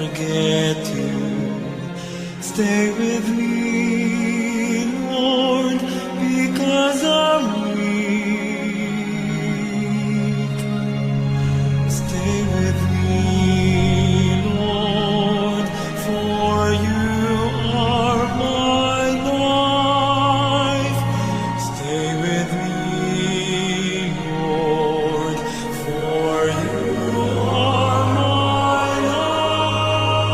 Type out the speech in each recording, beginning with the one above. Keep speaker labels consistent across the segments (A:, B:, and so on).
A: forget you. Stay with me, Lord, because I'm weak. Stay with me, Lord, for you are my life. Stay with me, Lord, for you are my light.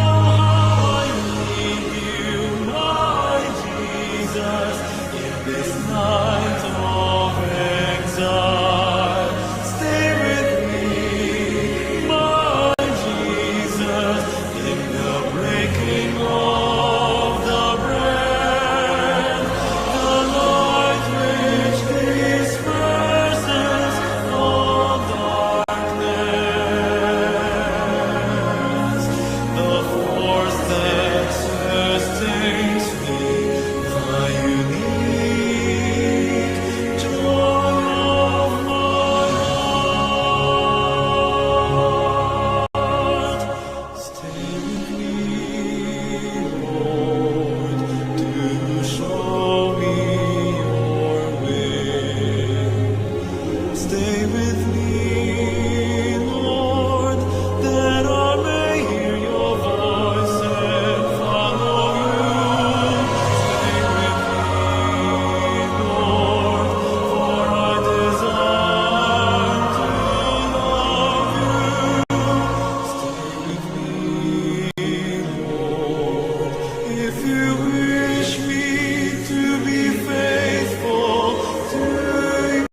A: Oh, how I need you, my Jesus, in this night of exile. Stay with me, my Jesus, in the breaking of the bread, the light which disperses all darkness, the force that sustains me, the unique joy of my heart. Stay with me, Lord, to show me your will. Stay with me, Lord, that I may hear your voice and follow you. Stay with me, Lord, for I desire to love you. Stay with me, Lord, if you wish me to be faithful to you.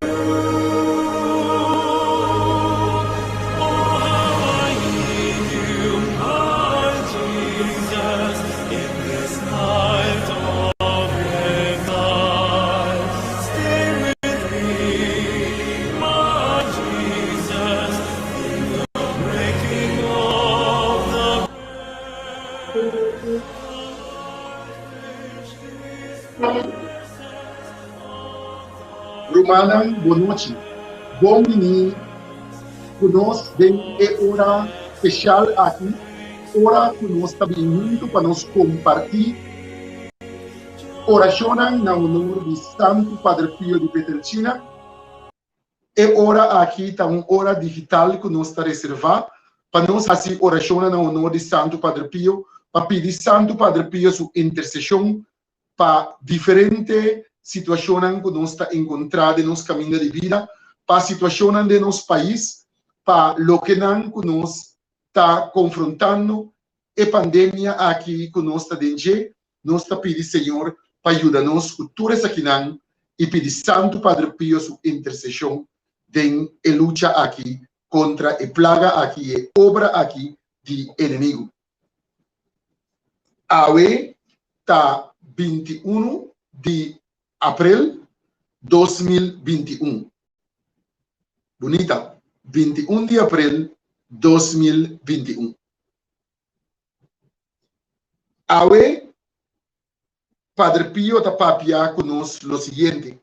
A: Oh, how I need you, my Jesus, in this night of exile. Stay with me, my Jesus, in the breaking of the bread.
B: Rumannan, bon nochi. Bon bini ku nos den e ora spesial aki, ora ku nos ta bin huntu pa nos kompartí orashonnan na honor di Santu Padre Pio di Pietrelcina. E ora aki ta un ora digital ku nos ta reservá pa nos hasi orashonnan na honor di Santu Padre Pio, pa pidi Santu Padre Pio su interseshon pa diferente situashonnan ku nos ta enkontrá den nos kaminda di bida, pa situashonnan den nos pais, pa lokenan ku nos ta konfrontando, e pandemia aki ku nos ta den dje, nos ta pidi Señor pa yuda nos ku tur esakinan i pidi Santu Padre Pio su interseshon den e lucha aki kontra e plaga aki i e obra aki di enemigu. Awe ta 21 di aprel 2021. Bunita, 21 di aprel 2021. Awe Padre Pio ta papia ku nos lo siguiente.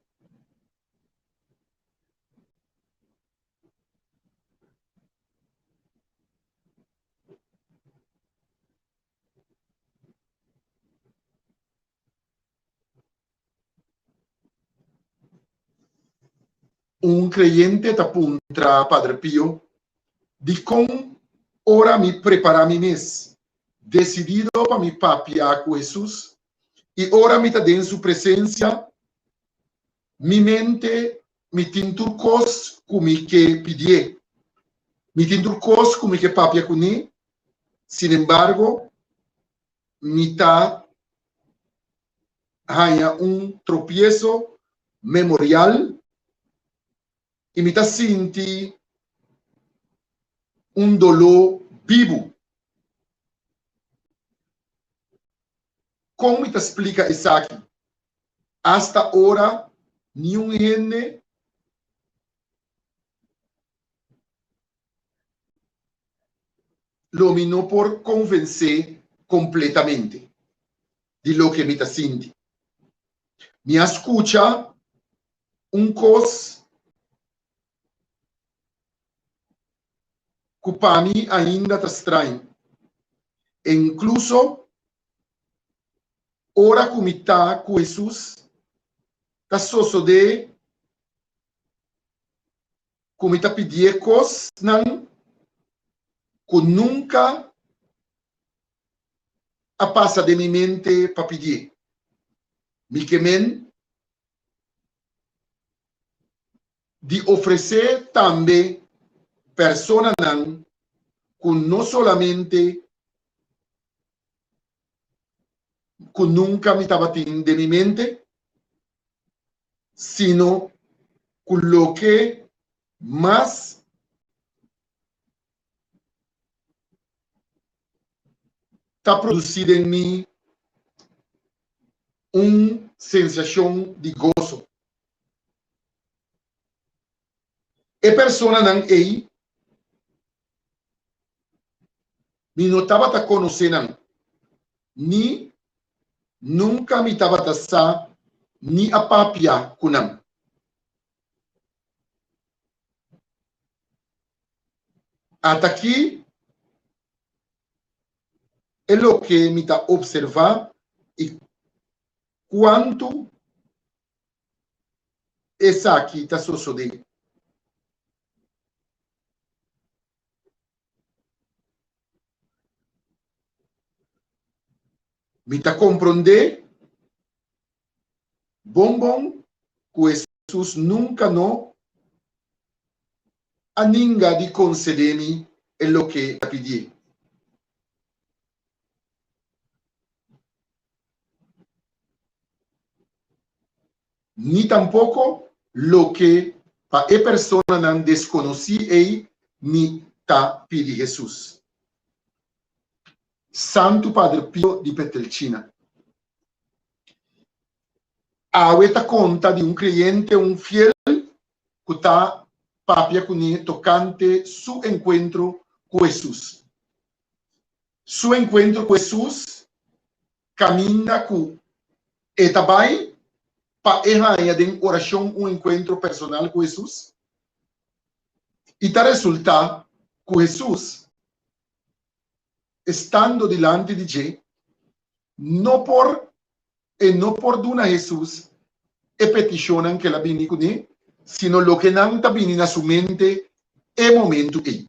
B: Un kreyente ta puntra Padre Pio, Dikon ora mi prepará mi mes, desidido pa mi papia ku Hesus, i ora mi ta den su presensia, mi mente mi tin tur kos ku mi ke pidié, mi tin tur kos ku mi ke papia kuné, sinembargo mi ta haña un tropieso memorial i mi ta sinti un doló bibu. Kon mi ta splika esaki? Asta ora niun hende lo mi no por konvensé kompletamente di loke mi ta sinti. Mi a skucha un kos. ku pa mi ainda ta straño. E inkluso ora ku mi ta ku Hesus, ta sosodé ku mi ta pidié kosnan ku nunka a pasa den mi mente pa pidié. Mi ke men di ofresé tambe personanan ku no solamente ku nunka mi tabatin den mi mente, sino ku loke mas ta produsí den mi un sensashon di goso. E personanan ei mi no tabata konosé nan, ni nunka mi tabata sa ni a papia ku nan. Ata ki e loke mi ta observá i kuantu esaki ta sosodé. Mi ta komprondé bon bon ku Hesus nunka no a ninga di konsedé mi e loke ta pidié. Ni tampoko loke pa e personanan deskonosí ei mi ta pidi Hesus. Santu Padre Pio di Petrelcina. Awe ta konta di un kreyente, un fiel, ku ta papia kuné tokante su enkuentro ku Hesus. Su enkuentro ku Hesus kaminda ku e ta bai pa e haña den orashon un enkuentro personal ku Hesus. I ta resultá ku Hesus, estando dilanti di dje, no por e no por duna Hesus e petishonnan ku el a bini kuné, sino loke nan ta bini na su mente e momentu ei.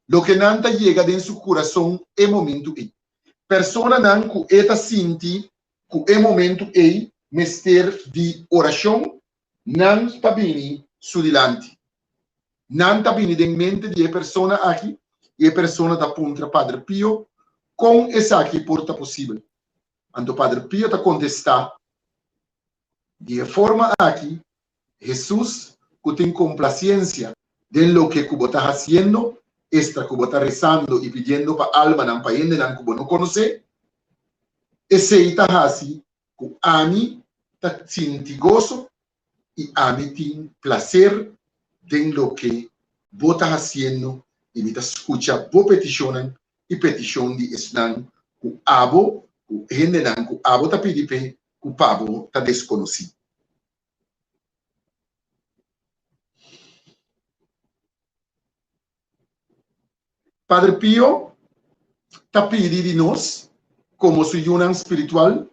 B: Loke nan ta yega den su kurason e momentu ei. Personanan ku e ta sinti ku e momentu ei mester di orashon, nan ta bini su dilanti. Nan ta bini den mente di e persona aki i e persona ta puntra Padre Pio kon esaki por ta posibel. Anto Padre Pio ta kontestá, Di e forma aki, Hesus ku tin komplasiensia den loke ku bo ta hasiendo, esta ku bo ta resando i pidiendo pa almanan pa hendenan ku bo no konosé, esei ta hasi ku ami ta sinti goso i ami tin plaser den loke bo ta hasiendo i mi ta skucha bo petishonnan i petishon di esnan ku abo, ku hendenan ku abo ta pidi p'e ku pa bo ta deskonosí. Padre Pio ta pidi di nos, komo su yunan spiritual,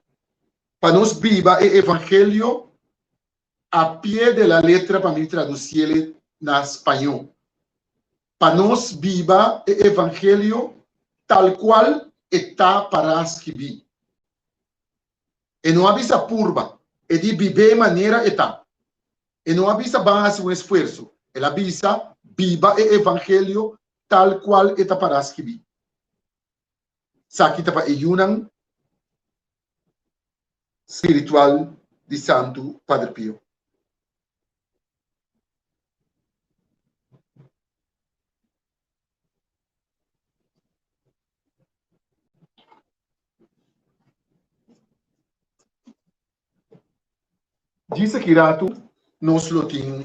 B: pa nos biba e evangelio a pie de la letra pa mi traduciele na spañó. Pa nos biba e evangelio tal cual e ta pará skibí. E no a bisa purba, e di bib'é manera e ta. E no a bisa ban hasi un esfuerso, el a bisa biba e evangelio tal cual e ta pará skibí. Saki ta pa e yunan spiritual di Santu Padre Pio. Djis aki ratu nos lo tin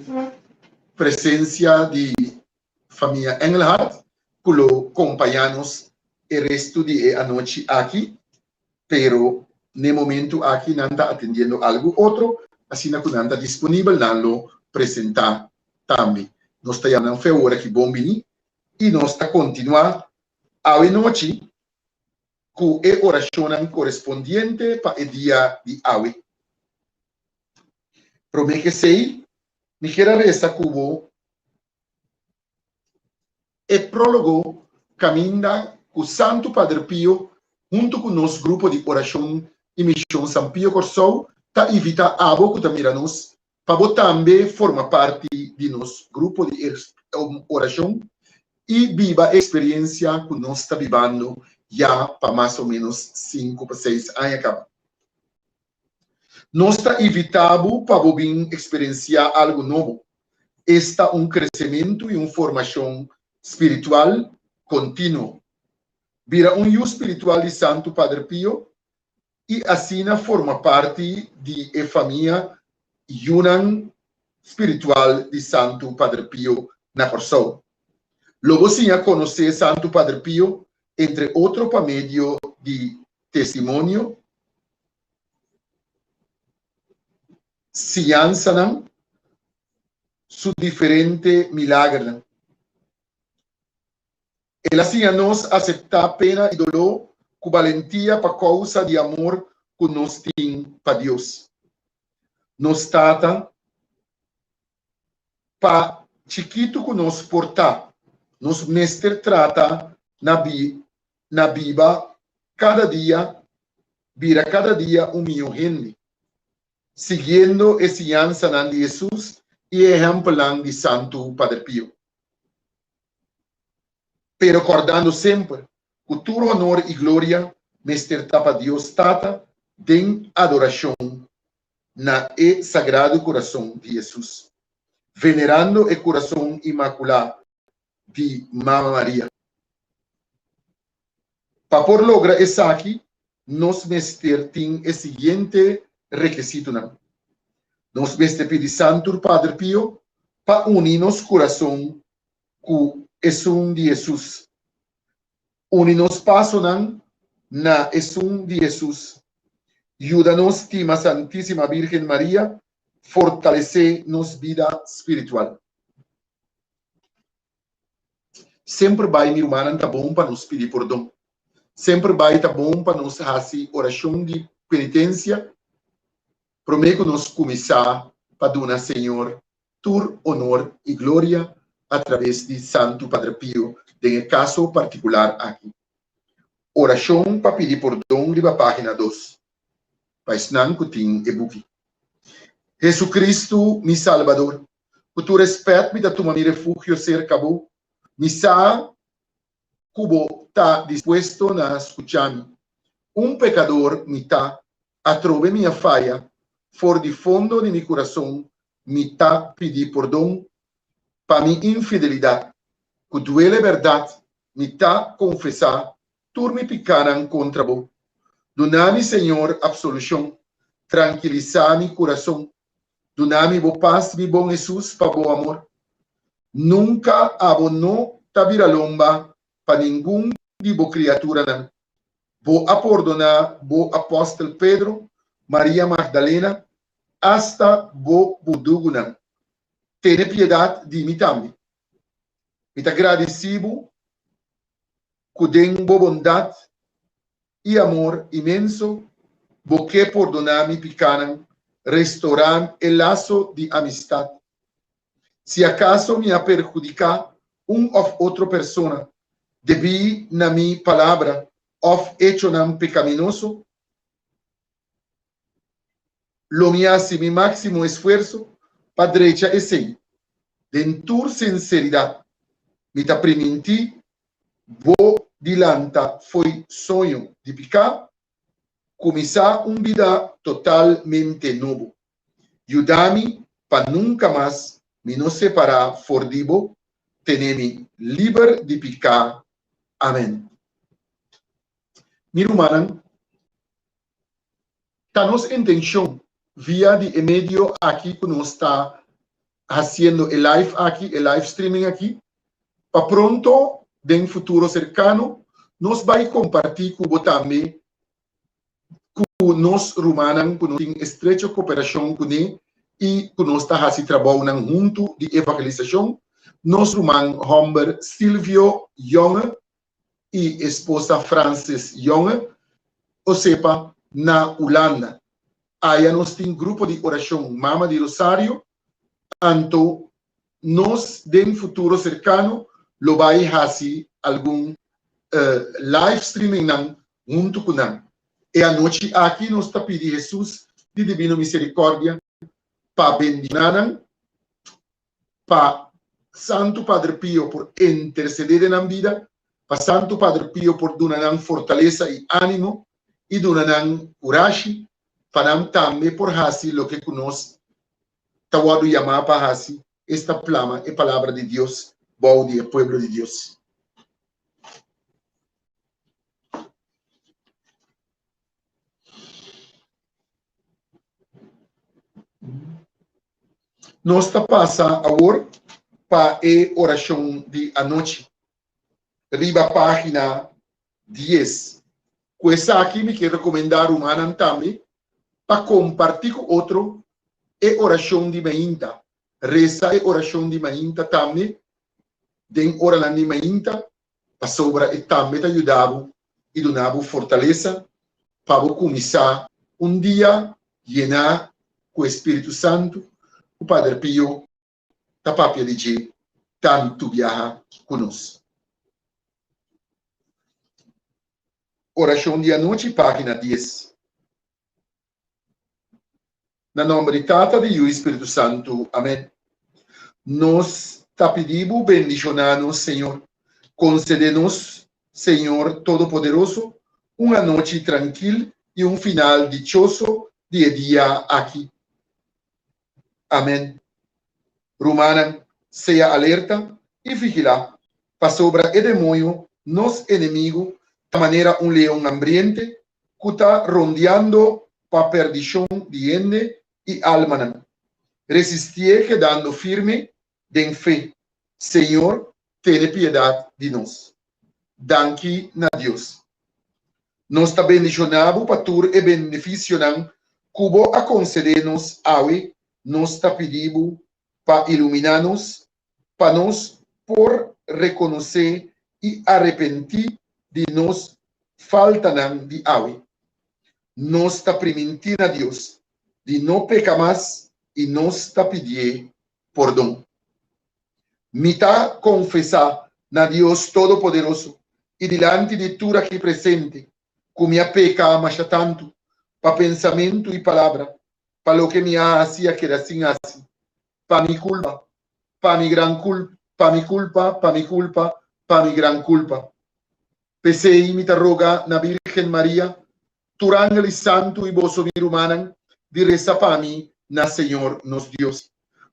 B: presencia di famia Engelhardt cu lo compaña nos e resto di e anochi aki, pero n'e momento aki nan ta atendiendo algo otro, asina cu nan ta disponibel nan lo presenta tambe. Nos ta yama nan fe ora ki bon bini. I nos ta kontinuá awe nochi ku e orashonnan korespondiente pa e dia di awe. Promé ku esei, mi kier a resa ku bo e prólogo kaminda ku Santu Pader Pio huntu ku nos grupo di orashon i mishon San Pio Kòrsou ta invitá abo ku ta mira nos pa bo tambe forma parti di nos grupo di orashon i biba e eksperiensia ku nos ta bibando ya pa mas o ménos sinku pa seis aña kaba. Nos ta invitá bo pa bo bin eksperensiá algu nobo, esta un kresementu i un formashon spiritual kontinuo. Bira un yu spiritual di Santu Pader Pio i asina forma parti di e famia yunan spiritual di Santu Pader Pio na Kòrsou. Lo bo siña konosé Santu Pader Pio entre otro pa medio di testimonio, siñansanan, su diferente milagernan. El a siña nos aseptá pena i doló ku balentia pa kousa di amor ku nos tin pa Dios, nos Tata. Pa chikitu ku nos por ta, nos mester trata na na biba kada dia, bira kada dia un mihó hende, siguiendo e siñansanan di Hesus i e ehèmpelnan di Santu Pader Pio. Pero kòrdando semper ku tur honor i gloria mester ta pa Dios Tata den adorashon na e Sagrado Kurason di Hesus, venerando e Kurason Inmakulá di Mama Maria. Pa por logra esaki, nos mester tin e siguiente rekisitonan, Nos mester pidi Santu Pader Pio pa uni nos kurason ku esun di Hesus. Uni nos pasonan na esun di Hesus. Yuda nos stima Santísima Bírgen Maria, fortalesé nos bida spiritual. Semper bai mi rumannan ta bon pa nos pidi pordon. Semper bai ta bon pa nos hasi orashon di penitensia promé ku nos kuminsá pa duna Señor tur honor i gloria atraves di Santu Padre Pio den e kaso partikular aki. Orashon pa pidi pordon riba página dos pa esnan ku tin e buki. Hesu-Kristu mi Salbador, Ku tur respet mi ta tuma mi refugio serka bo. Mi sa ku bo ta dispuesto na skucha mi. Un pekador mi ta, atrobe mi a faya, for di fondo di mi kurason mi ta pidi pordon pa mi infidelidat. Ku duele bèrdat mi ta konfesá tur mi pikánan kontra bo. Duna mi, Señor, apsolushon, trankilisá mi kurason. Duna mi bo pas, mi bon Hesus, pa bo amor. Nunka abo no ta bira lomba pa ningun di bo kriaturanan. Bo a pordoná bo apòstel Pedro, Maria Magdalena, asta bo burdugunan. Tene piedat di mi tambe. Mi ta gradisí bo ku den bo bondat i amor inmenso bo ke pordoná mi pikánan, restorá e laso di amistat. Si akaso mi a perhudiká un òf otro persona debí na mi palabra òf echonan pekaminoso, lo mi hasi mi máksimo esfuerso pa drecha esei. Den tur sinseridat, mi ta primintí bo di lanta fo'i soño di piká, kuminsá un bida totalmente nobo. Yuda mi pa nunka mas mi no separá for di bo, tene mi liber di piká. Amèn. Mi rumannan, ta nos intenshon via di e medio aki ku nos ta hasiendo e live aki, e live streaming aki, pa pronto den futuro serkano nos bai kompartí ku bo tambe ku nos rumannan ku nos tin estrecho koperashon kuné i ku nos ta hasi trabounan huntu di evangelisashon. Nos ruman hòmber Silvio Jonge i esposa Francis Jonge, Osepa, na Hulanda. Aya nos tin grupo di orashon Mama di Rosario, anto nos den futuro serkano lo bai hasi algun live streamingnan huntu ku nan. E anochi aki nos ta pidi Hesus di Divino Misericordia pa bendiciona nan, pa Santu Padre Pio por intercede den nan bida, pa Santu Padre Pio por duna nan fortalesa y animo y duna nan curashi pa nan tambe por haci loke cu nos ta wordo yama pa haci, esta plama e palabra di Dios bou di e pueblo di Dios. Nos ta pasa awor pa e orashon di anochi riba página dies. Ku esaki mi ke rekomendá rumannan tambe pa kompartí ku otro e orashon di mainta. Resa e orashon di mainta tambe den oranan di mainta pasobra e tambe ta yuda bo i duna bo fortalesa pa bo kuminsá un dia yená ku e Spiritu Santu ku Pader Pio ta papia di dje tantu biaha ku nos. Orashon di anochi, página dies. Na nòmber di Tata, di Yu i Spiritu Santu. Amèn. Nos ta pidi bo bendishoná nos, Señor. Konsedé nos, Señor Todopoderoso, un anochi trankil i un final dichoso di e dia aki. Amèn. Rumannan, sea alerta i vigilá, pasobra e demoño, nos enemigu, ta manera un leon hambriente ku ta rondiando pa perdishon di hende i almanan. Resistié kedando firme den fe. Señor, tene piedat di nos. Danki na Dios. Nos ta bendishoná bo pa tur e benefisionan ku bo a konsedé nos awe. Nos ta pidi bo pa iluminá nos pa nos por rekonosé i arepentí di nos faltanan di awe. Nos ta primintí na Dios di no peka mas i nos ta pidié pordon. Mi ta konfesá na Dios Todopoderoso i dilanti di tur aki presente ku mi a peka masha tantu pa pensamentu i palabra, pa loke mi a hasi a keda sin hasi, pa mi kulpa, pa mi gran kulpa, pa mi kulpa, pa mi kulpa, pa mi gran kulpa. P'esei mi ta roga na Birgen Maria, tur angel i santu i boso mi rumannan, di resa pa mi na Señor nos Dios.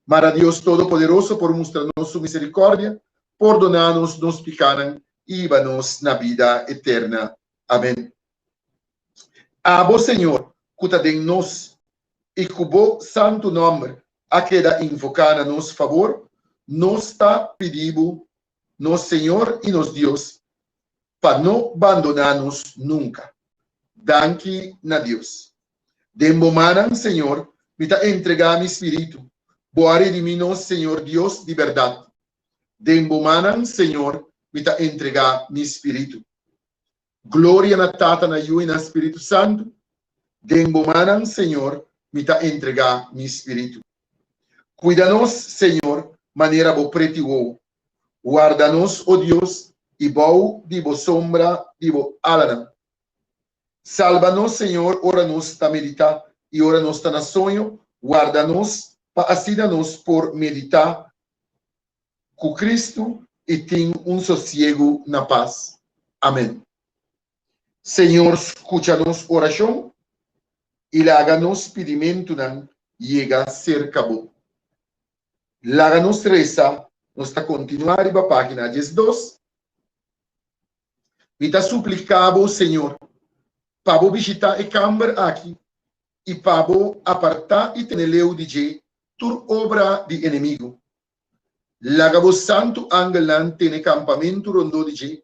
B: Mara Dios Todopoderoso por mustra nos su misericordia, pordoná nos nos pikánan i hiba nos na bida eterna. Amèn. Abo, Señor, ku ta den nos i ku bo santu nòmber a keda invoká na nos fabor, nos ta pidi bo, nos Señor i nos Dios, pa no bandoná nos nunka. Danki na Dios. Den bo mannan, Señor, mi ta entregá mi spiritu. Bo a redimí nos, Señor Dios di bèrdat. Den bo mannan, Señor, mi ta entregá mi spiritu. Gloria na Tata, na Yu i na Spiritu Santu. Den bo mannan, Señor, mi ta entregá mi spiritu. Kuida nos, Señor, manera bo preti wowo. Warda nos, o Dios, i bou di bo sombra di bo alanan. Salba nos, Señor, ora nos ta meditá i ora nos ta na soño, warda nos, pa asina nos por meditá ku Kristu i tin un sosiegu na pas. Amèn. Señor skucha nos orashon i laga nos pidimentunan yega serka bo. Laga nos resa, nos ta kontinuá riba página 12. Mi ta supliká bo, Señor, pa bo bishitá e kamber aki i pa bo apartá i tene leu di dje tur obra di enemigu. Laga bo santu angelnan tene kampamentu rondó di dje,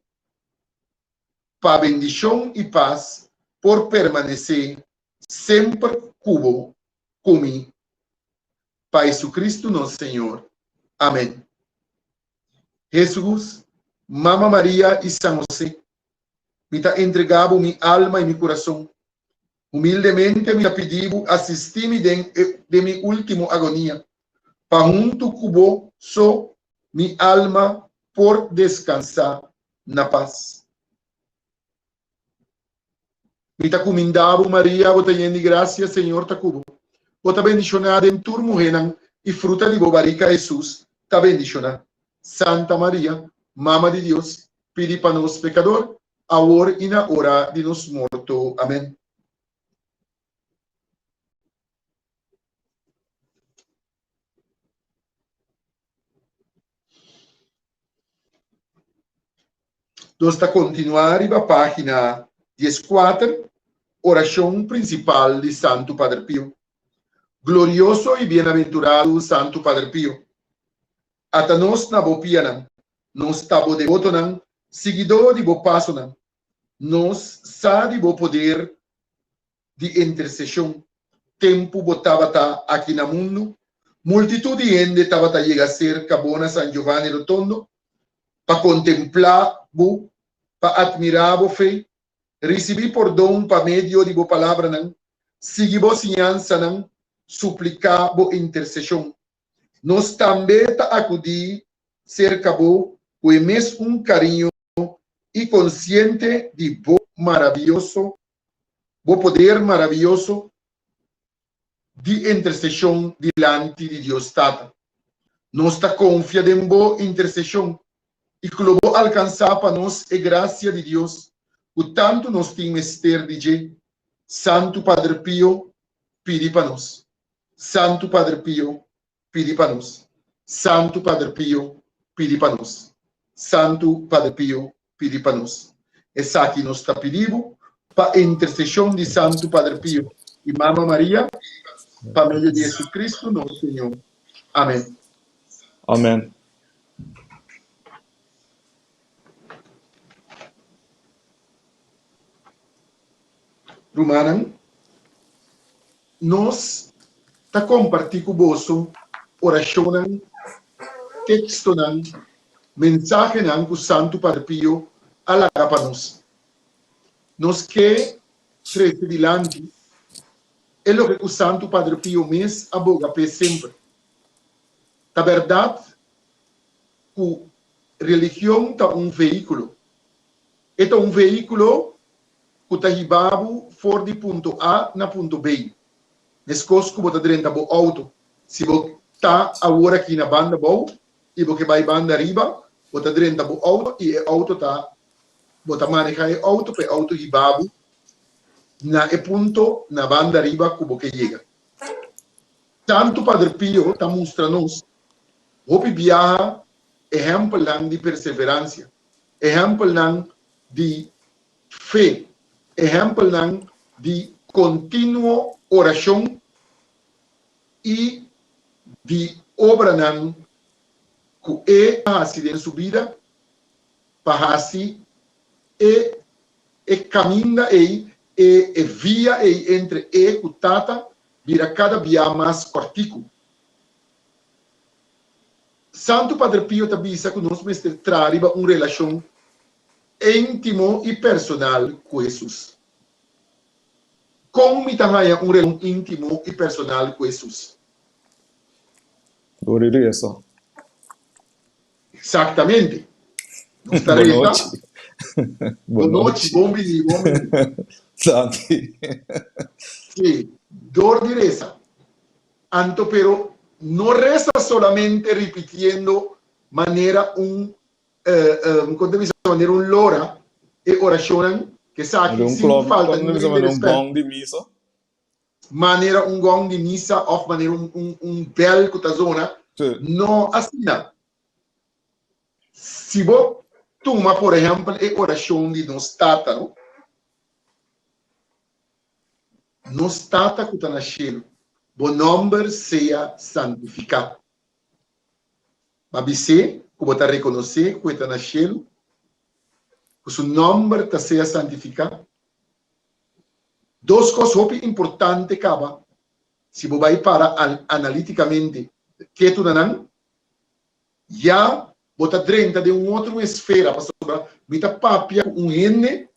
B: pa bendishon i pas por permanesé semper ku bo, ku mi, pa Jesucristo nos Señor. Amèn. Hesus, Mama Maria i San Hosé, mi ta entregá bo mi alma i mi kurason. Humildemente mi ta pidi bo asistí mi den e den mi último agonia, pa huntu ku bo so mi alma por deskansá na pas. Mi ta kumindá bo, Maria, bo ta yen di grasia, Señor ta ku bo. Bo ta bendishoná den tur muhénan, i fruta di bo barika, Hesus, ta bendishoná. Santa Maria, Mama di Dios, pidi pa nos pekador, awor i na ora di nos morto. Amèn. Nos ta kontinuá riba página dieskuater, Orashon prinsipal di Santu Padre Pio. Glorioso i bienaventurado Santu Padre Pio, ata nos na bo pianan, nos ta bo debotonan, siguidó di bo pasonan. Nos sa di bo poder di interseshon. Tempu bo tabata aki na mundu, multitut di hende tabata yega serka bo na San Giovanni Rotondo pa kontemplá bo, pa atmirá bo fe, risibí pordon pa medio di bo palabranan, sigui bo siñansanan, supliká bo interseshon. Nos tambe ta akudí serka bo ku e mes un kariño i konsiente di bo maravioso bo poder maraviyoso di interseshon dilanti di Dios Tata. Nos ta konfia den bo interseshon i ku lo bo alkansá pa nos e grasia di Dios ku tantu nos tin mester di dje. Santu Padre Pio, pidi pa nos. Santu Padre Pio, pidi pa nos. Santu Padre Pio, pidi pa nos. Santu Padre Pio, pidi pa nos. Esaki nos ta pidi bo pa interseshon di Santu Padre Pio i Mama Maria, pa medio di Jesucristo nos Señor. Amen.
A: Amen.
B: Rumannan, nos ta kompartí ku boso orashonnan, tekstonan, mensahenan ku Santu Padre Pio a laga pa nos. Nos ke trese dilanti e loke ku Santu Padre Pio mes a boga p'e semper. Ta bèrdat ku religion ta un vehíkulo. E ta un vehíkulo ku ta hiba bo for di punto A na punto B. Meskos ku bo ta drenta bo outo, si bo ta awor aki na banda bou i bo ke bai banda riba, bo ta drenta bo outo i e outo ta, bo ta maneha e outo pa e outo hiba bo na e punto na banda riba ku bo ke yega. Tantu Padre Pio ta mustra nos hopi biaha ehèmpelnan di perseveransia, ehèmpelnan di fe, ehèmpelnan di kontinuo orashon i di obranan ku e a hasi den su bida pa hasi e e kaminda ei, e e via ei entre e ku Tata bira kada bia mas kòrtiku. Santu Padre Pio ta bisa ku nos mester traha riba un relashon íntimo i personal ku Hesus. Kon mi ta haña un relashon íntimo i personal ku Hesus?
A: Dor di resa.
B: Eksaktamente. Nos ta
A: Bon
B: resa.
A: nochi.
B: Bon nochi, bon bini, bon bini.
A: Danki.
B: Sí, dor di resa. Anto pero no resa solamente ripitiendo manera un kon ta bisa manera un lora e orashonnan ke
A: Manera
B: esaki
A: un
B: sin
A: klok,
B: falta
A: kon ta
B: ningun
A: bisa
B: hende
A: manera un
B: respet.
A: gong di misa.
B: Manera un gong di misa òf manera un un un bèl ku ta zona.
A: Sí.
B: No asina. Si bo tuma por ehèmpel e orashon di nos Tata, no? Nos Tata ku ta na shelu, bo nòmber sea santifiká. Bo a bis'é ku bo ta rekonosé ku e ta na shelu, ku su nòmber ta sea santifiká. Dos kos hopi importante kaba si bo bai para analítikamente ketu na nan, ya. Bo ta drenta den un otro esfera pasobra mi ta papia ku un hende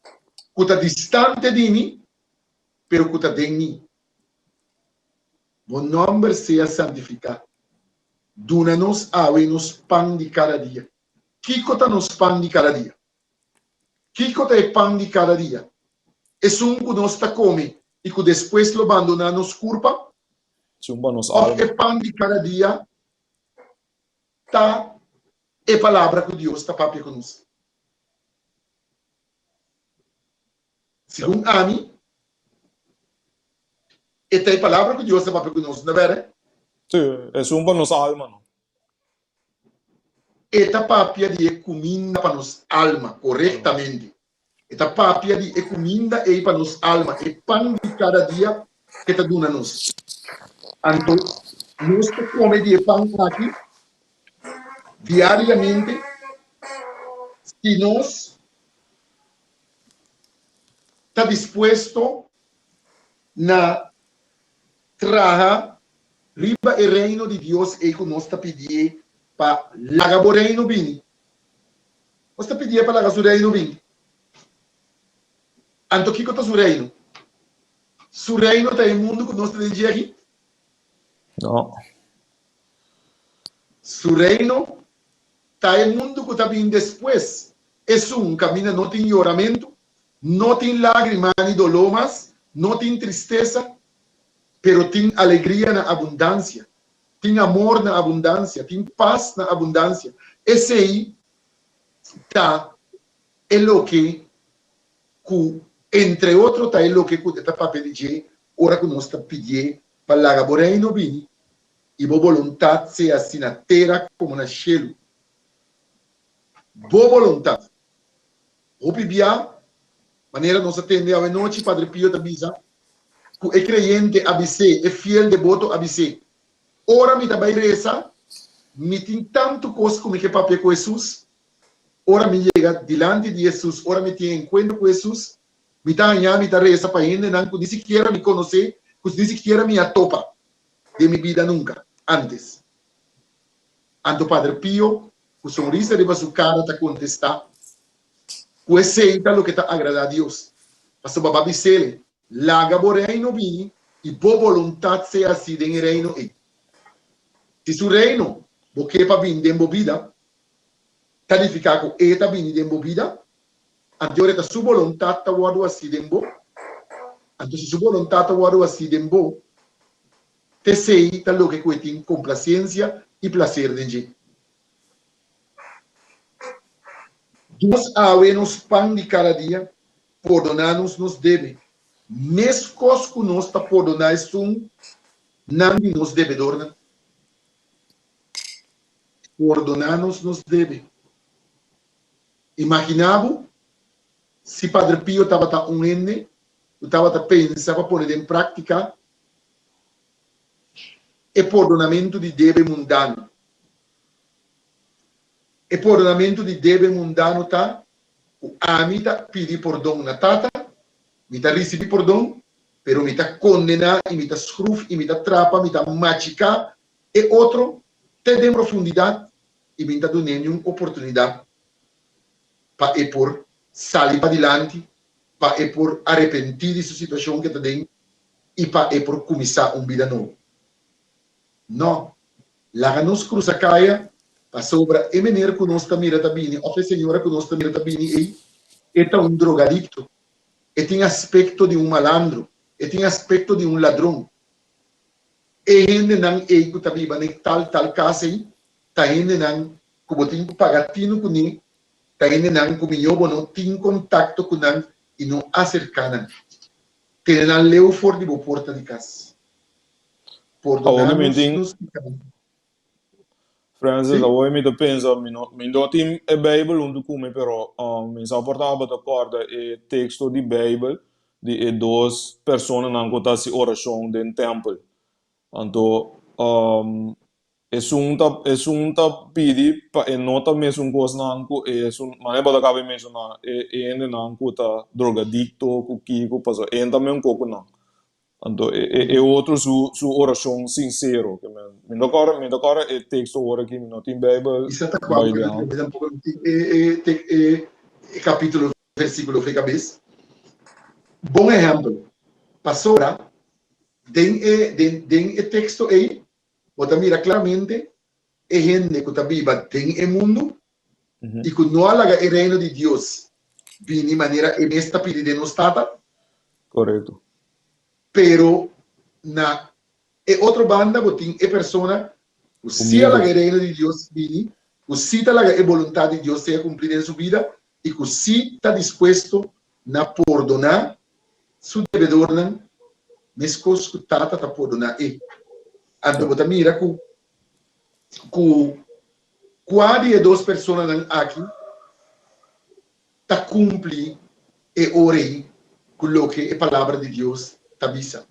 B: ku ta distante di mi pero ku ta den mi. Bo nòmber sea santifiká. Duna nos awe nos pan di kada dia. Kiko ta nos pan di kada dia? Kiko ta e pan di kada dia? Esun ku nos ta kome i ku despues lo bandoná nos kurpa?
A: Esun pa nos
B: Òf
A: alma.
B: e pan di kada dia ta e palabra ku Dios ta papia ku nos? Segun ami, e ta e palabra ku Dios ta papia ku nos, no bèrè?
A: Sí, esun pa nos alma, no?
B: E ta papia di e kuminda pa nos alma, korektamente. E ta papia di e kuminda ei pa nos alma, e pan di kada dia ku e ta duna nos. Anto, nos ta kome di e pan aki diariamente si nos ta dispuesto na traha riba e Reino di Dios ei ku nos ta pidié pa laga bo Reino bini. Nos ta pidié pa laga su Reino bini. Anto kiko ta su Reino? Su Reino ta e mundu ku nos ta den dje aki?
A: No.
B: Su Reino ta e mundu ku ta bini despues, esun kaminda no tin yoramentu, no tin lágrima ni doló mas, no tin tristesa, pero tin alegria na abundansia, tin amor na abundansia, tin pas na abundansia. Esei ta e loke ku, entre otro, ta e loke ku e ta papia di dje ora ku nos ta pidié pa laga bo Reino bini i bo boluntat sea hasi na tera komo na shelu. Bo boluntat. Hopi bia, manera nos a tende awe nochi, Padre Pio ta bisa ku e kreyente a bis'é, e fiel deboto a bis'é, Ora mi ta bai resa, mi tin tantu kos ku mi ke papia ku Hesus. Ora mi yega dilanti di Hesus, ora mi tin enkuentro ku Hesus, mi ta haña mi ta resa pa hendenan ku ni sikiera mi konosé, ku ni sikiera mi a topa den mi bida nunka ántes. Anto Padre Pio, ku sonrisa riba su kara ta kontestá ku esei ta loke ta agradá Dios, pasobra bo a bis'el, Laga bo reino bini i bo boluntat sea hasí den e reino ei. Si su reino bo ke pa bini den bo bida, ta nifiká ku e ta bini den bo bida, anto ora ta su boluntat ta wòrdu hasí den bo. Anto si su boluntat ta wòrdu hasí den bo, T'esei ta loke ku e tin komplasiensia i plaser den dje. Dios awe nos pan di kada dia, pordoná nos nos debe, meskos ku nos ta pordoná esun nan di nos debedornan. Pordoná nos nos debe. Imaginá bo si Padre Pio tabata un hende ku tabata pensa pa pone den práktika e pordonamentu di debe mundano. E pordonamentu di debe mundano ta ku ami ta pidi pordon na Tata, mi ta risibí pordon, pero mi ta kondená i mi ta skruf i mi ta trapa, mi ta machiká e otro te den profundidat i mi ta dun'é niun oportunidat pa e por sali padilanti, pa e por arepentí di su situashon ku e ta den i pa e por kuminsá un bida nobo. No, laga nos krusa kaya, pasobra e meneer ku nos ta mira ta bini òf e señora ku nos ta mira ta bini ei, e ta un drogadikto, e tin aspekto di un malandro, e tin aspekto di un ladron. E hendenan ei ku ta biba na e tal tal kas ei ta hendenan ku bo tin ku paga tinu kuné, ta hendenan ku mihó bo no tin kontakto ku nan i no aserká nan. Tene nan leu for di bo porta di kas.
A: Awor
B: Pordoná
A: mi
B: nos
A: tin,
B: nos pekanan.
A: Francis,
B: Sí?
A: awor mi ta pensa, mi no, mi no tin e Bijbel huntu ku mi, pero um, mi sa por tabata kòrda e teksto di Bijbel di e dos personanan ku ta hasi orashon den tèmpel. Anto, um, Esun ta esun ta pidi pa e no ta mesun kosnan ku e esun manera bo ta kaba di menshoná e e hendenan ku ta drogadikto ku kiko pasobra e ta meun kos ku nan. Anto e e e otro su su orashon sinsero. Ke men mi no kòrda mi no kòrda e teksto ora aki mi no tin Beibel
B: Isa ta kua
A: bai
B: mi
A: den.
B: mi tampoko no tin e e tek e e kapitulo versíkulo fe kabes. Bon ehèmpel. Pasobra den e den den e teksto ei bo ta mira klaramente e hende ku ta biba den e mundu i ku no a laga e Reino di Dios bini manera e mes ta pidi den nos Tata.
A: Korekto.
B: Pero na e otro banda bo tin e persona ku si a laga e Reino di Dios bini, ku si ta laga e boluntat di Dios sea kumplí den su bida i ku si ta dispuesto na pordoná su debedornan meskos ku Tata ta pordoná e. Anto bo ta mira ku ku Kua di e dos personanan aki ta kumpli e ora ei ku loke e Palabra di Dios ta bisa?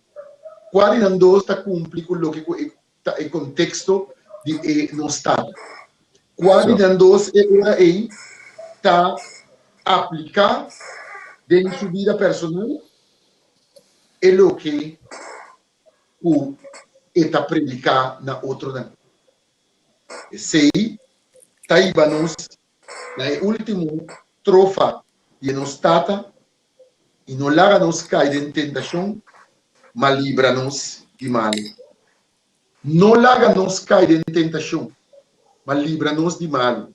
B: Kua di nan dos ta kumpli ku loke ku ta e konteksto di e Nos Tata? Kua di nan dos e ora ei ta apliká den su bida personal e loke ku e ta prediká na otronan? Esei ta hiba nos na e último trofa di e Nos Tata, I no laga nos kai den tentashon, ma libra nos di malu. No laga nos kai den tentashon, ma libra nos di malu.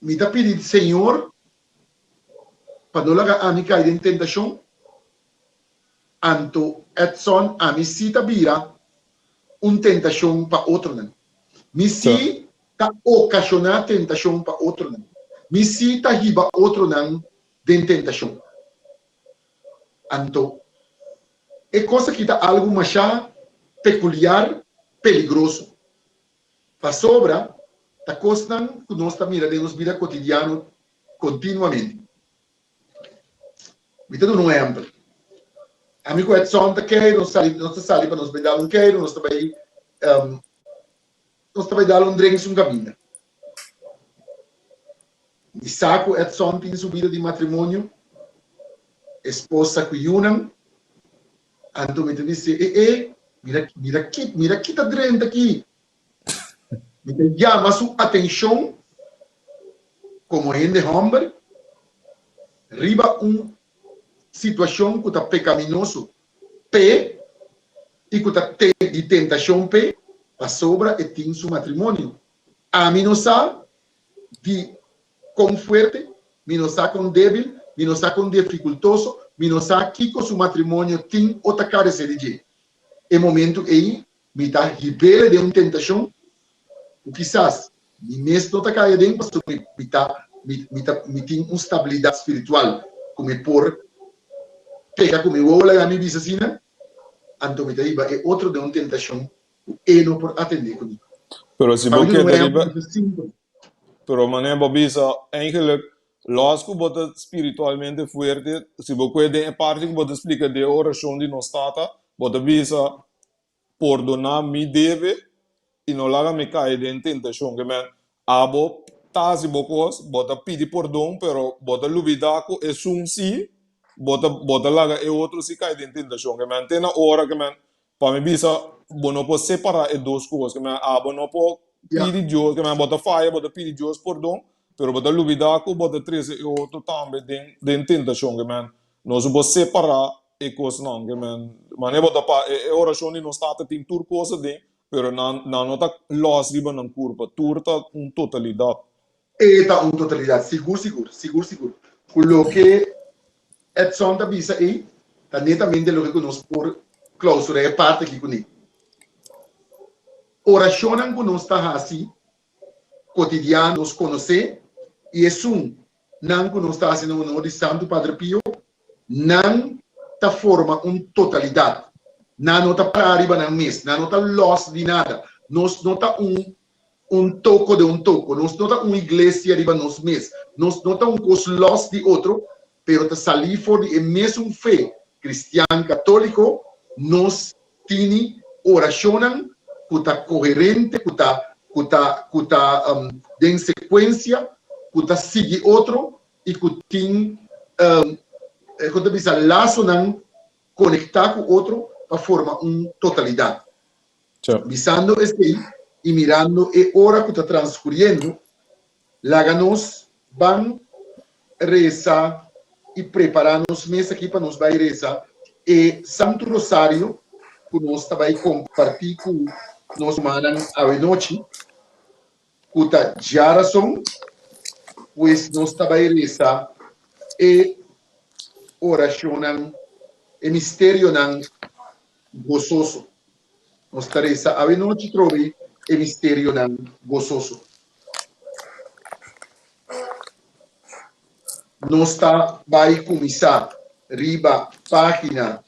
B: Mi ta pidi Señor pa no laga ami kai den tentashon, Anto Edson ami si ta bira un tentashon pa otronan. Mi si ta okashoná tentashon pa otronan. Mi si ta hiba otronan den tentashon. Anto e kos aki ta algu masha pekuliar, peligroso. Pasobra ta kosnan ku nos ta mira den nos bida kotidiano kontinuamente. Mi ta duna un ehempel. Ami ku Edson ta keiru, nos sali, nos ta sali pa nos bai dal un keiru, nos ta bai, um, nos ta bai dal un drinks un kaminda. Mi sa ku Edson tin su bida di matrimonio, esposa ku yunan, anto mi ta bis'é, e e, mira, mira ki, mira ki ta drenta aki. Mi ta yama su atenshon komo hende hòmber riba un situashon ku ta pekaminoso p'e i ku ta di tentashon p'e pasobra e tin su matrimonio. Ami no sa di kon fuerte, mi no sa kon débil, mi no sa kon difikultoso, mi no sa kiko su matrimonio tin o ta karesé di dje. E momentu ei Mi ta hib'é den un tentashon ku kisas mi mes no ta kai aden pasobra mi ta mi ta mi tin un stabilidat spiritual ku mi por peka ku mi wowo laga mi bisa asina, anto mi ta hiba e otro den un tentashon ku e no por atendé kuné.
A: Pero si
B: Pa
A: bo
B: mi duna un
A: keda
B: ehèmpel
A: riba
B: masha simpel.
A: Pero manera bo bisa, eigenlijk los ku bo ta spiritualmente fuerte, si bo kue den e parti ku bo ta splika den e orashon di Nos Tata, bo ta bisa, Pordoná mi debe i no laga mi kai den tentashon. Ke men, abo ta hasi bo kos, bo ta pidi pordon, pero bo ta lubidá ku esun sí, bo ta bo ta laga e otro sí kai den tentashon. Ke men, te na ora ke men, Pa mi bisa, bo no por separá e dos kos. Ke men abo no por pidi Dios, ke men bo ta faya, bo ta pidi Dios pordon, pero bo ta lubidá ku bo ta trese e otro tambe den den tentashon. Ke men nos no por separá e kosnan. Ke men manera bo ta pa e orashon di nos Tata tin tur kos aden, pero nan nan no ta lòs riba nan kurpa. Tur ta un totalidat.
B: E ta un totalidat, sigur sigur, sigur sigur. Ku loke Edson ta bisa ei ta netamente loke ku nos por klausurá e parti aki kuné. Orashonnan ku nos ta hasi kotidiano nos konosé i esun nan ku nos ta hasi na honor di Santu Padre Pio, nan ta forma un totalidat. Nan no ta pará riba nan mes, nan no ta lòs di nada. Nos no ta un un toko den un toko. Nos no ta un iglesia riba nos mes. Nos no ta un kos lòs di otro, pero ta salí for di e mesun fe kristian katóliko. Nos tini orashonnan ku ta koherente, ku ta ku ta ku ta den sekuensia, ku ta sigui otro i ku tin. kon ta bisa lasonan konektá ku otro pa forma un totalidat. Bisando esei i mirando e ora ku ta transkuriendo, laga nos ban resa i prepará nos mes aki pa nos bai resa e Santu Rosario ku nos ta bai kompartí ku nos rumannan awenochi, ku ta djarason, pues nos ta bai resa e orashonnan, e misterionan gososo. Nos ta resa awenochi trobe e misterionan gososo. Nos ta bai kuminsá riba página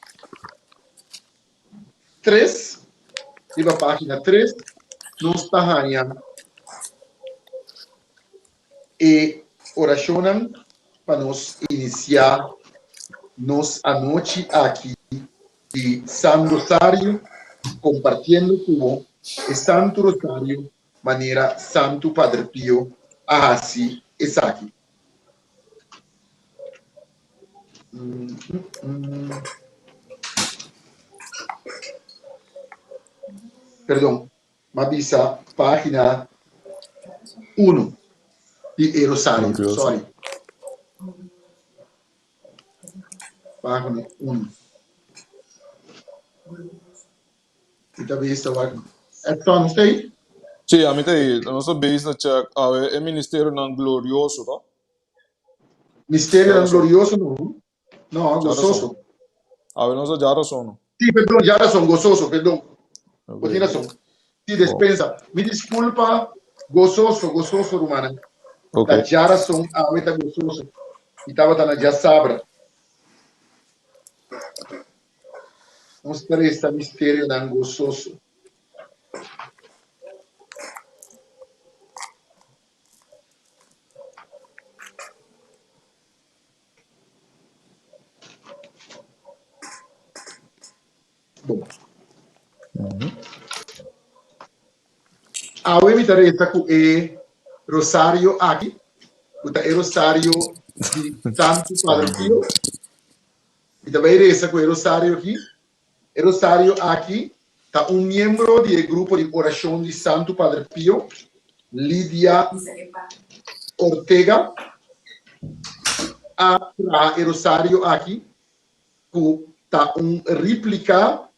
B: tres. Riba página tres nos ta haña e orashonnan pa nos inisiá nos anochi aki di San Rosario kompartiendo ku bo e Santu Rosario manera Santu Padre Pio a hasi esaki. Perdon, m'a bisa pagina uno di e Rosario, sorry. Pagina uno. Mi ta bisa wak. Edson, nos ta ei?
A: Sí, ami ta ei. Nos ta bezig na check awe e ministerionan glorioso, to?
B: Misterionan glorioso no. No, gososo.
A: Awe nos ta djarason, no?
B: Sí, perdon, djarason, gososo, perdon. Bo tin rason. Sí, despensa. Mi disculpa, gososo, gososo, rumannan. Ta djarason, awe ta gososo. Mi tabata na djasabra. Nos ta resta misterionan gososo. Bon. Awe mi ta resa ku e rosario aki, ku ta e rosario di Santu Padre Pio. Mi ta bai resa ku e rosario aki. E rosario aki ta un miembro di e grupo di orashon di Santu Padre Pio, Lidia Ortega, a traha e rosario aki ku ta un riplika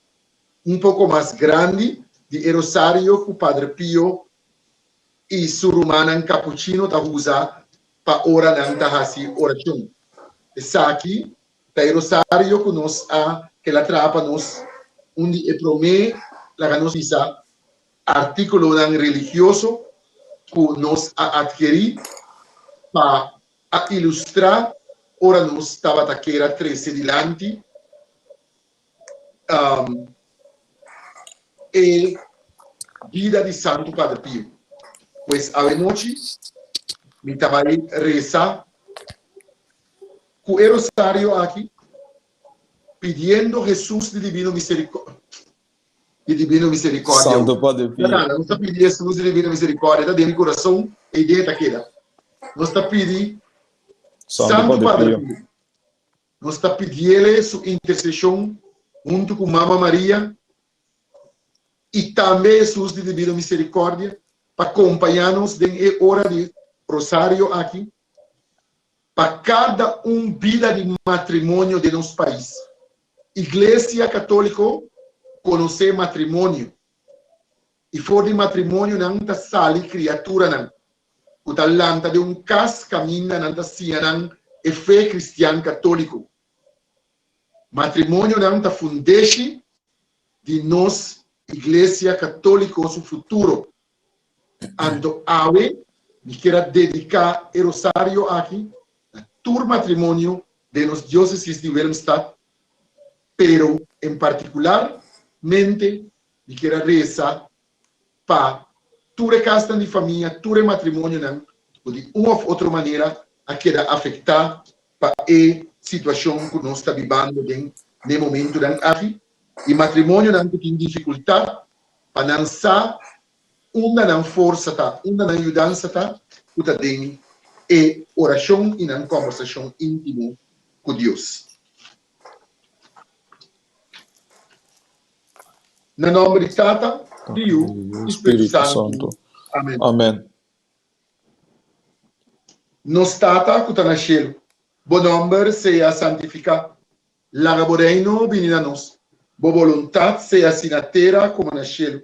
B: un poko mas grandi di e rosario ku Padre Pio i su rumannan kapuchino ta usa pa ora nan ta hasi orashon. Esaki ta e rosario ku nos a kel a traha pa nos un di e promé, laga nos bisa, artíkulonan religioso ku nos a atkerí pa a ilustrá ora nos tabata kier a trese dilanti e bida di Santu Padre Pio. Pues awenochi mi ta bai resa ku e rosario aki pidiendo Hesus di Divino Misericordia di Divino Misericordia.
A: Santo Padre Pio.
B: Nada, nos ta pidi Hesus di Divino Misericordia, ta den mi kurason e idea ta keda. Nos ta pidi
A: Santo Padre Pio.
B: Nos ta pidiele su interseshon huntu ku Mama Maria i tambe Hesus di Divino Misericordia pa kompañá nos den e ora di Rosario aki pa kada un bida di matrimonio den nos pais. Iglesia Katóliko konosé matrimonio i for di matrimonionan ta sali kriaturanan ku ta lanta den un kas kaminda nan ta siña nan e fe kristian katóliko. Matrimonionan ta fundeshi di nos Iglesia Katóliko su futuro. Anto awe mi kier a dediká e rosario aki na tur matrimonio den nos diósesis di Willemstad, pero en partikular mente mi kier a resa pa tur e kasnan di famia, tur e matrimonionan ku di un òf otro manera a keda afektá pa e situashon ku nos ta bibando den n'e momentunan aki, i matrimonionan ku tin difikultat pa nan sa unda nan forsa ta, unda nan yudansa ta, ku ta den e orashon i nan kòmbersashon íntimo ku Dios. Na nòmber di Tata, di Yu i Spiritu Santu. Amen.
A: Amen.
B: Nos Tata ku ta na shelu, bo nòmber sea santifiká. Laga bo Reino bini na nos. Bo boluntat sea así na tera komo na shelu.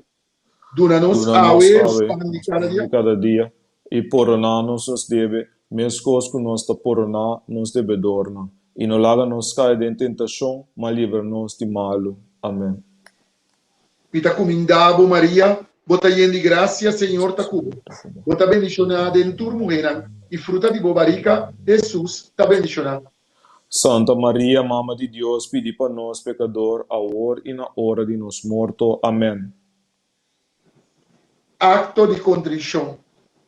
B: Duna nos
A: Duna nos
B: awe nos
A: awe
B: pan di
A: nos
B: kada
A: pan
B: dia.
A: di kada dia, i pordoná nos nos debe, meskos ku nos ta pordoná nos debedornan. I no laga nos kai den tentashon, ma libra nos di malu. Amen.
B: Mi ta kumindá bo, Maria, bo ta yen di grasia, Señor ta ku bo. Bo ta bendishoná den tur muhénan, i fruta di bo barika, Hesus, ta bendishoná.
A: Santa Maria, Mama di Dios, pidi pa nos pekador, awor i na ora di nos morto. Amen.
B: Akto di kontrishon.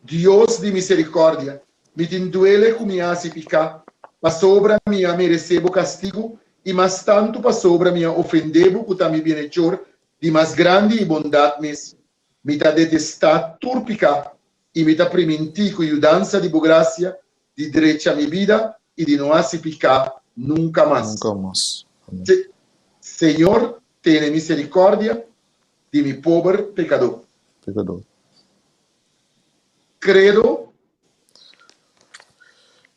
B: Dios di miserikòrdia, mi tin duele ku mi a hasi piká, pasobra mi a meresé bo kastigu i mas tantu pasobra mi a ofendé bo ku ta mi bienechor di mas grandi i bondat mes. Mi ta detestá tur piká i mi ta primintí ku yudansa di bo grasia di drecha mi bida i di no hasi piká nunka mas.
A: Nunka mas. Amèn.
B: Señor, tene miserikòrdia di mi pober pekadó.
A: Pekadó.
B: Kredo.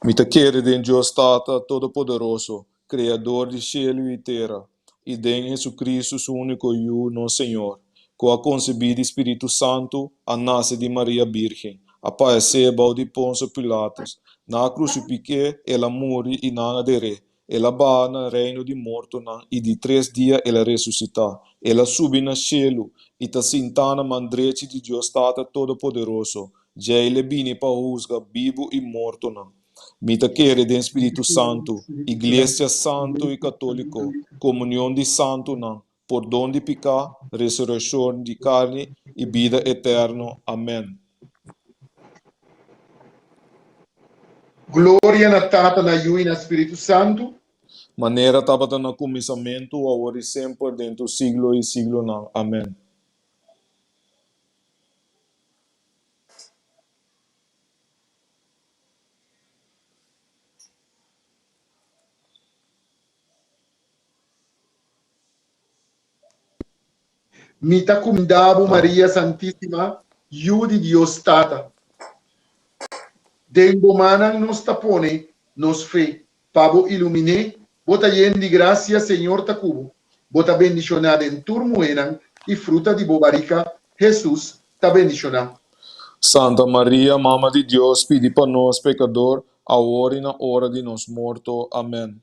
A: Mi ta kere den Dios Tata Todopoderoso, Kreador di shelu i tera, i den Hesucristo su úniko Yu, nos Señor, ku a konsebí di Spiritu Santu, a nase di Maria Bírgen, a padesé bou di Ponso Pilatus, nan a krusifik'é, el a muri i nan a der'é, el a baha na reino di mortonan i di tres dia el a resusitá, el a subi na shelu i ta sintá na man drechi di Dios Tata Todopoderoso, djei l'e bini pa husga bibu i mortonan. Mi ta kere den Spiritu Santu, Iglesia Santu i Katóliko, komunion di santunan, pordon di piká, resurekshon di karni i bida eterno. Amèn.
B: Gloria na Tata, na Yu i na Spiritu Santu.
A: Manera tabata na kuminsamentu, awor i semper, den tur siglo i siglonan. Amèn.
B: Mi ta kumindá bo, Maria Santísima, Yu di Dios Tata. Den bo mannan nos ta pone nos fe, pa bo iluminé. Bo ta yen di grasia, Señor ta ku bo. Bo ta bendishoná den tur muhénan, i fruta di bo barika, Hesus, ta bendishoná.
A: Santa Maria, Mama di Dios, pidi pa nos pekador, awor i na ora di nos morto. Amen.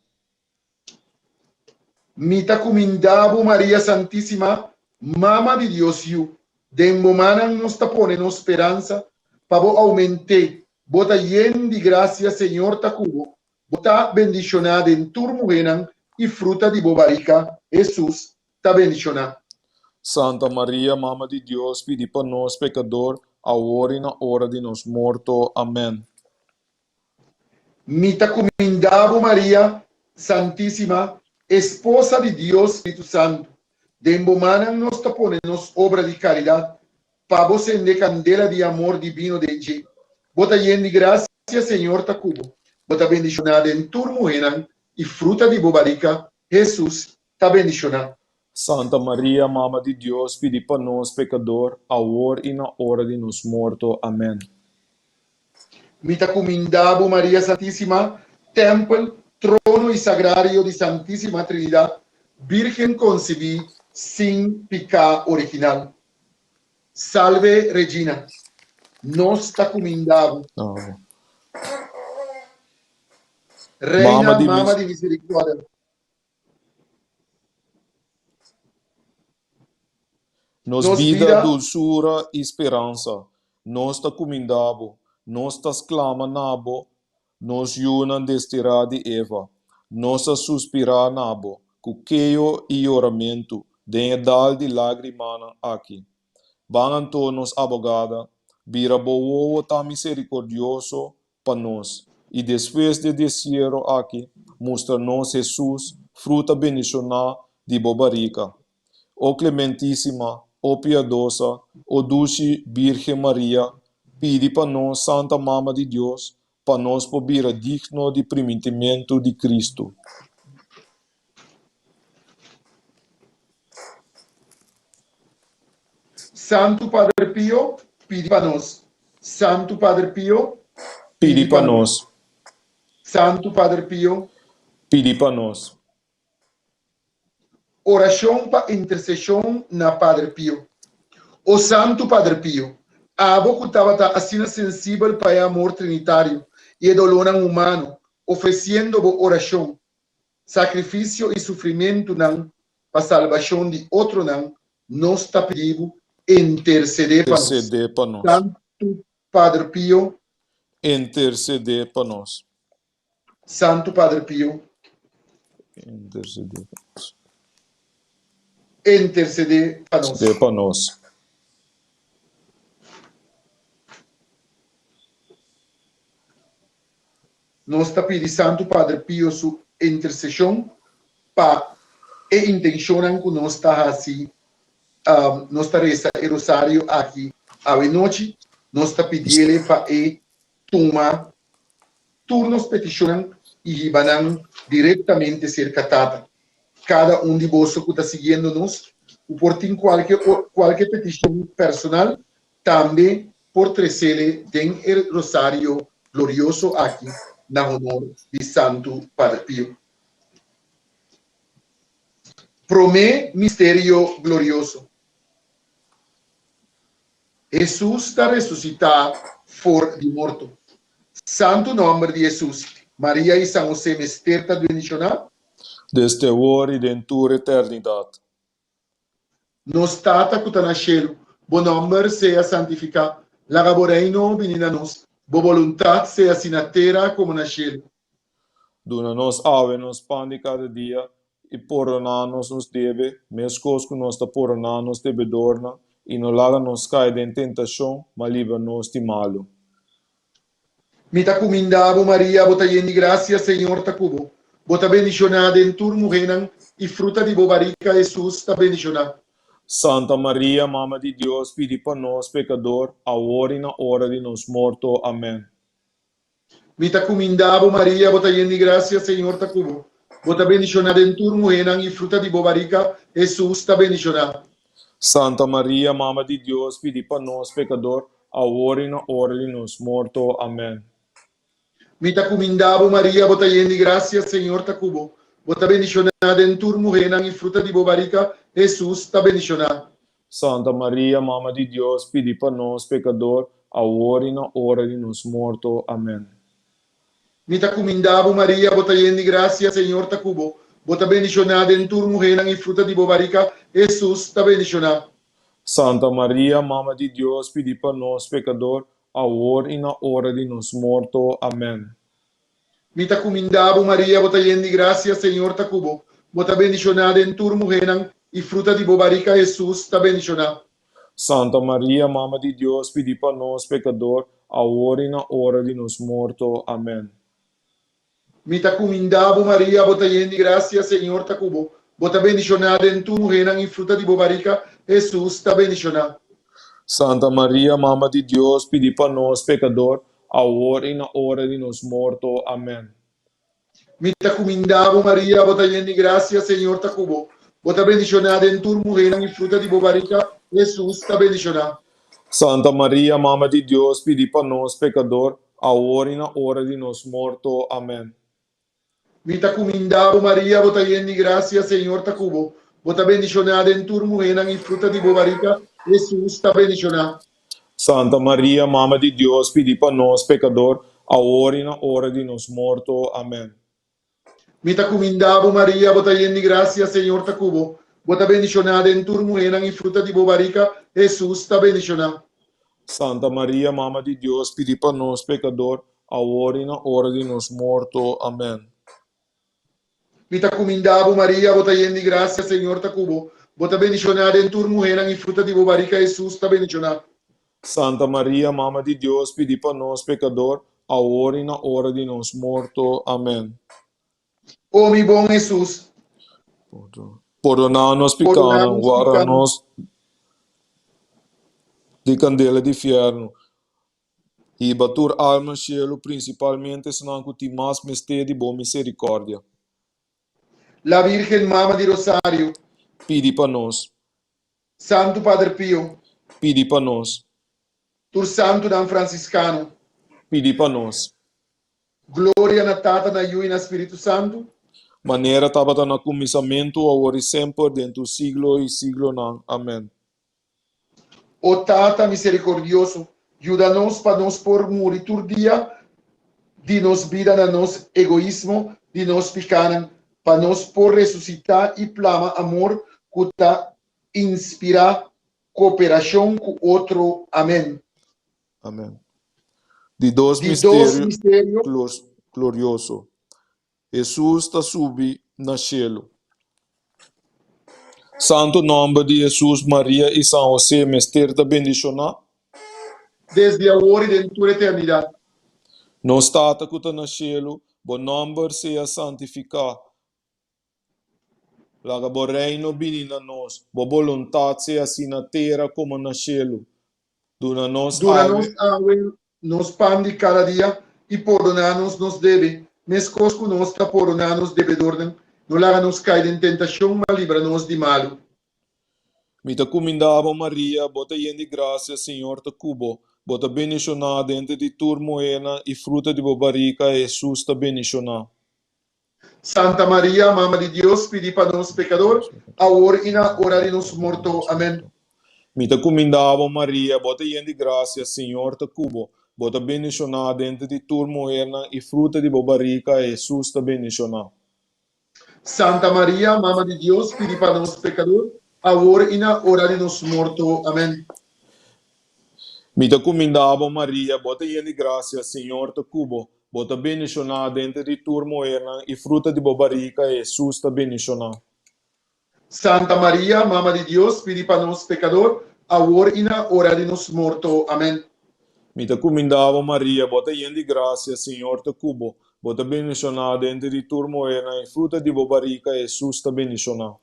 B: Mi ta kumindá bo, Maria Santísima, Mama di Dios Yu, den bo mannan nos ta pone nos speransa, pa bo oument'é. Bo ta yen di grasia, Señor ta ku bo. Bo ta bendishoná den tur muhénan, i fruta di bo barika, Hesus, ta bendishoná.
A: Santa Maria, Mama di Dios, pidi pa nos pekador, awor i na ora di nos morto. Amen.
B: Mi ta kumindá bo, Maria Santísima, Esposa di Dios Spiritu Santu, den bo mannan nos ta pone nos obra di karidat, pa bo sende kandela di amor dibino den dje. Bo ta yen di grasia, Señor ta ku bo. Bo ta bendishoná den tur muhénan, i fruta di bo barika, Hesus, ta bendishoná.
A: Santa Maria, Mama di Dios, pidi pa nos pekador, awor i na ora di nos morto. Amen.
B: Mi ta kumindá bo, Maria Santísima, tèmpel, trono i sagrario di Santísima Trinidat, Bírgen konsibí sin piká original. Salve Regina, nos ta kumindá bo. Reina, Mama di Miserikòrdia.
A: Nos bida, dulsura i speransa, nos ta kumindá bo, nos ta sklama na bo, nos yunan desterá di Eva, nos ta suspirá na bo, ku keo i yoramentu den e dal di lágrimanan aki. Ban anto, nos abogada, bira bo wowo tan miserikordioso pa nos, i despues di e desiero aki, mustra nos Hesus, fruta bendishoná di bo barika. O Klementísima, o Piadosa, o Dushi Bírgen Maria, pidi pa nos, Santa Mama di Dios, pa nos por bira digno di primintimentu di Kristu.
B: Santu Padre Pio, pidi pa nos. Santu Padre Pio,
A: Pidi pa nos.
B: Santu Padre Pio,
A: Pidi pa nos.
B: Orashon pa interseshon na Padre Pio. O Santu Padre Pio, abo ku tabata asina sensibel pa e amor trinitario i e dolónan humano, ofresiendo bo orashon, sakrifisio i sufrimentunan pa salbashon di otronan, nos ta pidi bo intersedé pa nos.
A: Intersedé pa nos.
B: Santu Padre Pio.
A: Intersedé pa nos.
B: Santu Padre Pio.
A: Intersedé pa nos.
B: Intersedé pa nos.
A: Intersedé pa nos.
B: Nos ta pidi Santu Padre Pio su interseshon pa e intenshonnan ku nos ta hasi, nos ta resa e rosario aki awe nochi. Nos ta pidiele pa e tuma tur nos petishonnan i hiba nan direktamente serka Tata. Kada un di boso ku ta siguiendo nos, ku por tin kualke kualke petishon personal, tambe por tresele den e rosario glorioso aki na honor di Santu Padre Pio. Promé Misterio Glorioso, Hesus ta resusitá for di morto. Santu nòmber di Hesus, Maria i San Hosé mester ta bendishoná.
A: Desde awor i den tur eternidat.
B: Nos Tata ku ta na shelu, bo nòmber sea santifiká. Laga bo Reino bini na nos. Bo boluntat sea si na tera komo na shelu.
A: Duna nos awe nos pan di kada dia, i pordoná nos nos debe, meskos ku nos ta pordoná nos debedornan, i no laga nos kai den tentashon, ma libra nos di malu.
B: Mi ta kuminda bo, Maria, bo ta yen di grasia, Señor ta ku bo. Bo ta bendishoná den tur muhénan, i fruta di bo barika, Hesus, ta bendishoná.
A: Santa Maria, Mama di Dios, pidi pa nos pekador, awor i na ora di nos morto. Amèn.
B: Mi ta kuminda bo, Maria, bo ta yen di grasia, Señor ta ku bo. Bo ta bendishoná den tur muhénan, i fruta di bo barika, Hesus, ta bendishoná.
A: Santa Maria, Mama di Dios, pidi pa nos pekador, awor i na ora di nos morto. Amèn.
B: Mi ta kuminda bo, Maria, bo ta yen di grasia, Señor ta ku bo. Bo ta bendishoná den tur muhénan, i fruta di bo barika, Hesus, ta bendishoná.
A: Santa Maria, Mama di Dios, pidi pa nos pekador, awor i na ora di nos morto. Amèn.
B: Mi ta kuminda bo, Maria, bo ta yen di grasia, Señor ta ku bo. Bo ta bendishoná den tur muhénan, i fruta di bo barika, Hesus, ta bendishoná.
A: Santa Maria, Mama di Dios, pidi pa nos pekador, awor i na ora di nos morto. Amèn.
B: Mi ta kuminda bo, Maria, bo ta yen di grasia, Señor ta ku bo. Bo ta bendishoná den tur muhénan, i fruta di bo barika, Hesus, ta bendishoná.
A: Santa Maria, Mama di Dios, pidi pa nos pekador, awor i na ora di nos morto. Amèn.
B: Mi ta kuminda bo, Maria, bo ta yen di grasia, Señor ta ku bo. Bo ta bendishoná den tur muhénan, i fruta di bo barika, Hesus, ta bendishoná.
A: Santa Maria, Mama di Dios, pidi pa nos pekador, awor i na ora di nos morto. Amèn.
B: Mi ta kuminda bo, Maria, bo ta yen di grasia, Señor ta ku bo. Bo ta bendishoná den tur muhénan, i fruta di bo barika, Hesus, ta bendishoná.
A: Santa Maria, Mama di Dios, pidi pa nos pekador, awor i na ora di nos morto. Amèn.
B: Mi ta kuminda bo, Maria, bo ta yen di grasia, Señor ta ku bo. Bo ta bendishoná den tur muhénan, i fruta di bo barika, Hesus, ta bendishoná.
A: Santa Maria, Mama di Dios, pidi pa nos pekador, awor i na ora di nos morto. Amèn.
B: Mi ta kuminda bo, Maria, bo ta yen di grasia, Señor ta ku bo. Bo ta bendishoná den tur muhénan, i fruta di bo barika, Hesus, ta bendishoná.
A: Santa Maria, Mama di Dios, pidi pa nos pekador, awor i na ora di nos morto. Amèn.
B: Mi ta kuminda bo, Maria, bo ta yen di grasia, Señor ta ku bo. Bo ta bendishoná den tur muhénan, i fruta di bo barika, Hesus, ta bendishoná.
A: Santa Maria, Mama di Dios, pidi pa nos pekador, awor i na ora di nos morto. Amèn.
B: O mi bon Hesus.
A: Pordoná nos pikánan, warda nos di kandela di fièrnu. Hiba tur alma shelu, prinsipalmente esnan ku tin mas mester di bo miserikòrdia.
B: La Virgen Mama di Rosario.
A: Pidi pa nos.
B: Santu Pader Pio.
A: Pidi pa nos.
B: Tur santunan fransiskano.
A: Pidi pa nos.
B: Gloria na Tata, na Yu i na Spiritu Santu.
A: Manera tabata na kuminsamentu, awor i semper, den tur siglo i siglonan. Amen.
B: O Tata miserikordioso, yuda nos pa nos por muri tur dia di nos bida na nos egoismo, di nos pikánan, pa nos por resusitá i plama amor ku ta inspirá kooperashon ku otro. Amen.
A: Amen. Di dos
B: Di dos
A: misterio
B: misterio.
A: glorioso. Hesus ta subi na shelu. Santu nòmber di Hesus, Maria i San Hosé mester ta bendishoná.
B: Desde awor i den tur eternidat.
A: Nos Tata ku ta na shelu, bo nòmber sea santifiká. Laga bo Reino bini na nos. Bo boluntat sea así na tera komo na shelu. Duna nos
B: Duna
A: awe.
B: nos awe nos pan di kada dia, i pordoná nos nos debe, meskos ku nos ta pordoná nos debedornan. No laga nos kai den tentashon, ma libra nos di malu.
A: Mi ta kumindá bo, Maria, bo ta yen di grasia, Señor ta ku bo. Bo ta bendishoná denter di tur muhénan, i fruta di bo barika, Hesus, ta bendishoná.
B: Santa Maria, Mama di Dios, pidi pa nos pekador, awor i na ora di nos morto. Amen.
A: Mi ta kumindá bo, Maria, bo ta yen di grasia, Señor ta ku bo. Bo ta bendishoná denter di tur muhernan, i fruta di bo barika, Hesus, ta bendishoná.
B: Santa Maria, Mama di Dios, pidi pa nos pekador, awor i na ora di nos morto. Amen.
A: Mi ta kumindá bo, Maria, bo ta yen di grasia, Señor ta ku bo. Bo ta bendishoná denter di tur muhernan, i fruta di bo barika, Hesus, ta bendishoná.
B: Santa Maria, Mama di Dios, pidi pa nos pekador, awor i na ora di nos morto. Amen.
A: Mi ta kumindá bo, Maria, bo ta yen di grasia, Señor ta ku bo. Bo ta bendishoná denter di tur muhernan, i fruta di bo barika, Hesus, ta bendishoná.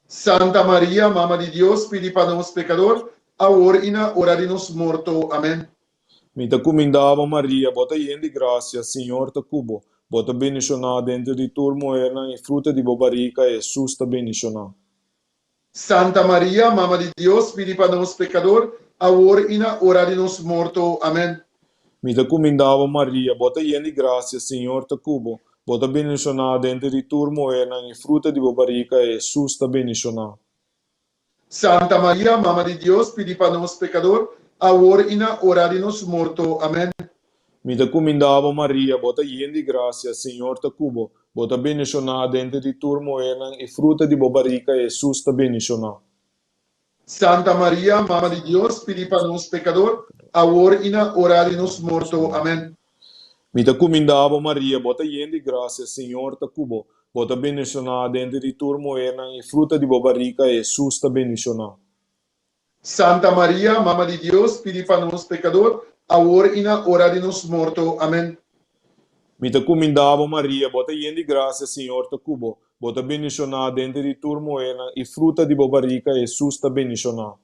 B: Santa Maria, Mama di Dios, pidi pa nos pekador, awor i na ora di nos morto. Amen.
A: Mi ta kumindá bo, Maria, bo ta yen di grasia, Señor ta ku bo. Bo ta bendishoná denter di tur muhernan, i fruta di bo barika, Hesus, ta bendishoná.
B: Santa Maria, Mama di Dios, pidi pa nos pekador, awor i na ora di nos morto. Amen.
A: Mi ta kumindá bo, Maria, bo ta yen di grasia, Señor ta ku bo. Bo ta bendishoná denter di tur muhernan, i fruta di bo barika, Hesus, ta bendishoná.
B: Santa Maria, Mama di Dios, pidi pa nos pekador, awor i na ora di nos morto. Amen.
A: Mi ta kumindá bo, Maria, bo ta yen di grasia, Señor ta ku bo. Bo ta bendishoná denter di tur muhernan, i fruta di bo barika, Hesus, ta bendishoná.
B: Santa Maria, Mama di Dios, pidi pa nos pekador, awor i na ora di nos morto. Amen.
A: Mi ta kumindá bo, Maria, bo ta yen di grasia, Señor ta ku bo. Bo ta bendishoná denter di tur muhernan, i fruta di bo barika, Hesus, ta bendishoná.
B: Santa Maria, Mama di Dios, pidi pa nos pekador, awor i na ora di nos morto. Amen.
A: Mi ta kumindá bo, Maria, bo ta yen di grasia, Señor ta ku bo. Bo ta bendishoná denter di tur muhernan, i fruta di bo barika, Hesus, ta bendishoná.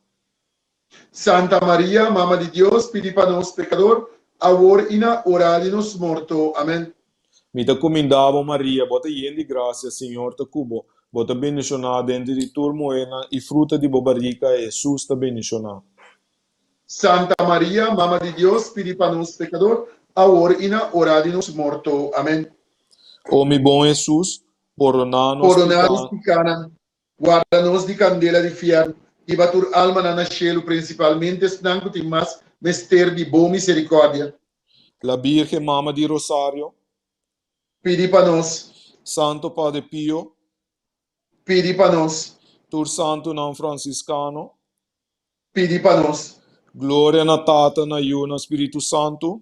B: Santa Maria, Mama di Dios, pidi pa nos pekador, awor i na ora di nos morto. Amen.
A: Mi ta kumindá bo, Maria, bo ta yen di grasia, Señor ta ku bo. Bo ta bendishoná denter di tur muhernan, i fruta di bo barika, Hesus, ta bendishoná.
B: Santa Maria, Mama di Dios, pidi pa nos pekador, awor i na ora di nos morto. Amen.
A: O mi bon Hesus, pordoná nos
B: Pordoná nos
A: pikánan.
B: pikánan, Warda nos di kandela di fièrnu. Hiba tur almanan na shelu, prinsipalmente esnan ku tin mas mester di bo miserikòrdia.
A: La Birgen Mama di Rosario.
B: Pidi pa nos.
A: Santo Padre Pio.
B: Pidi pa nos.
A: Tur santunan fransiskano.
B: Pidi pa nos.
A: Gloria na Tata, na Yu, na Spiritu Santu.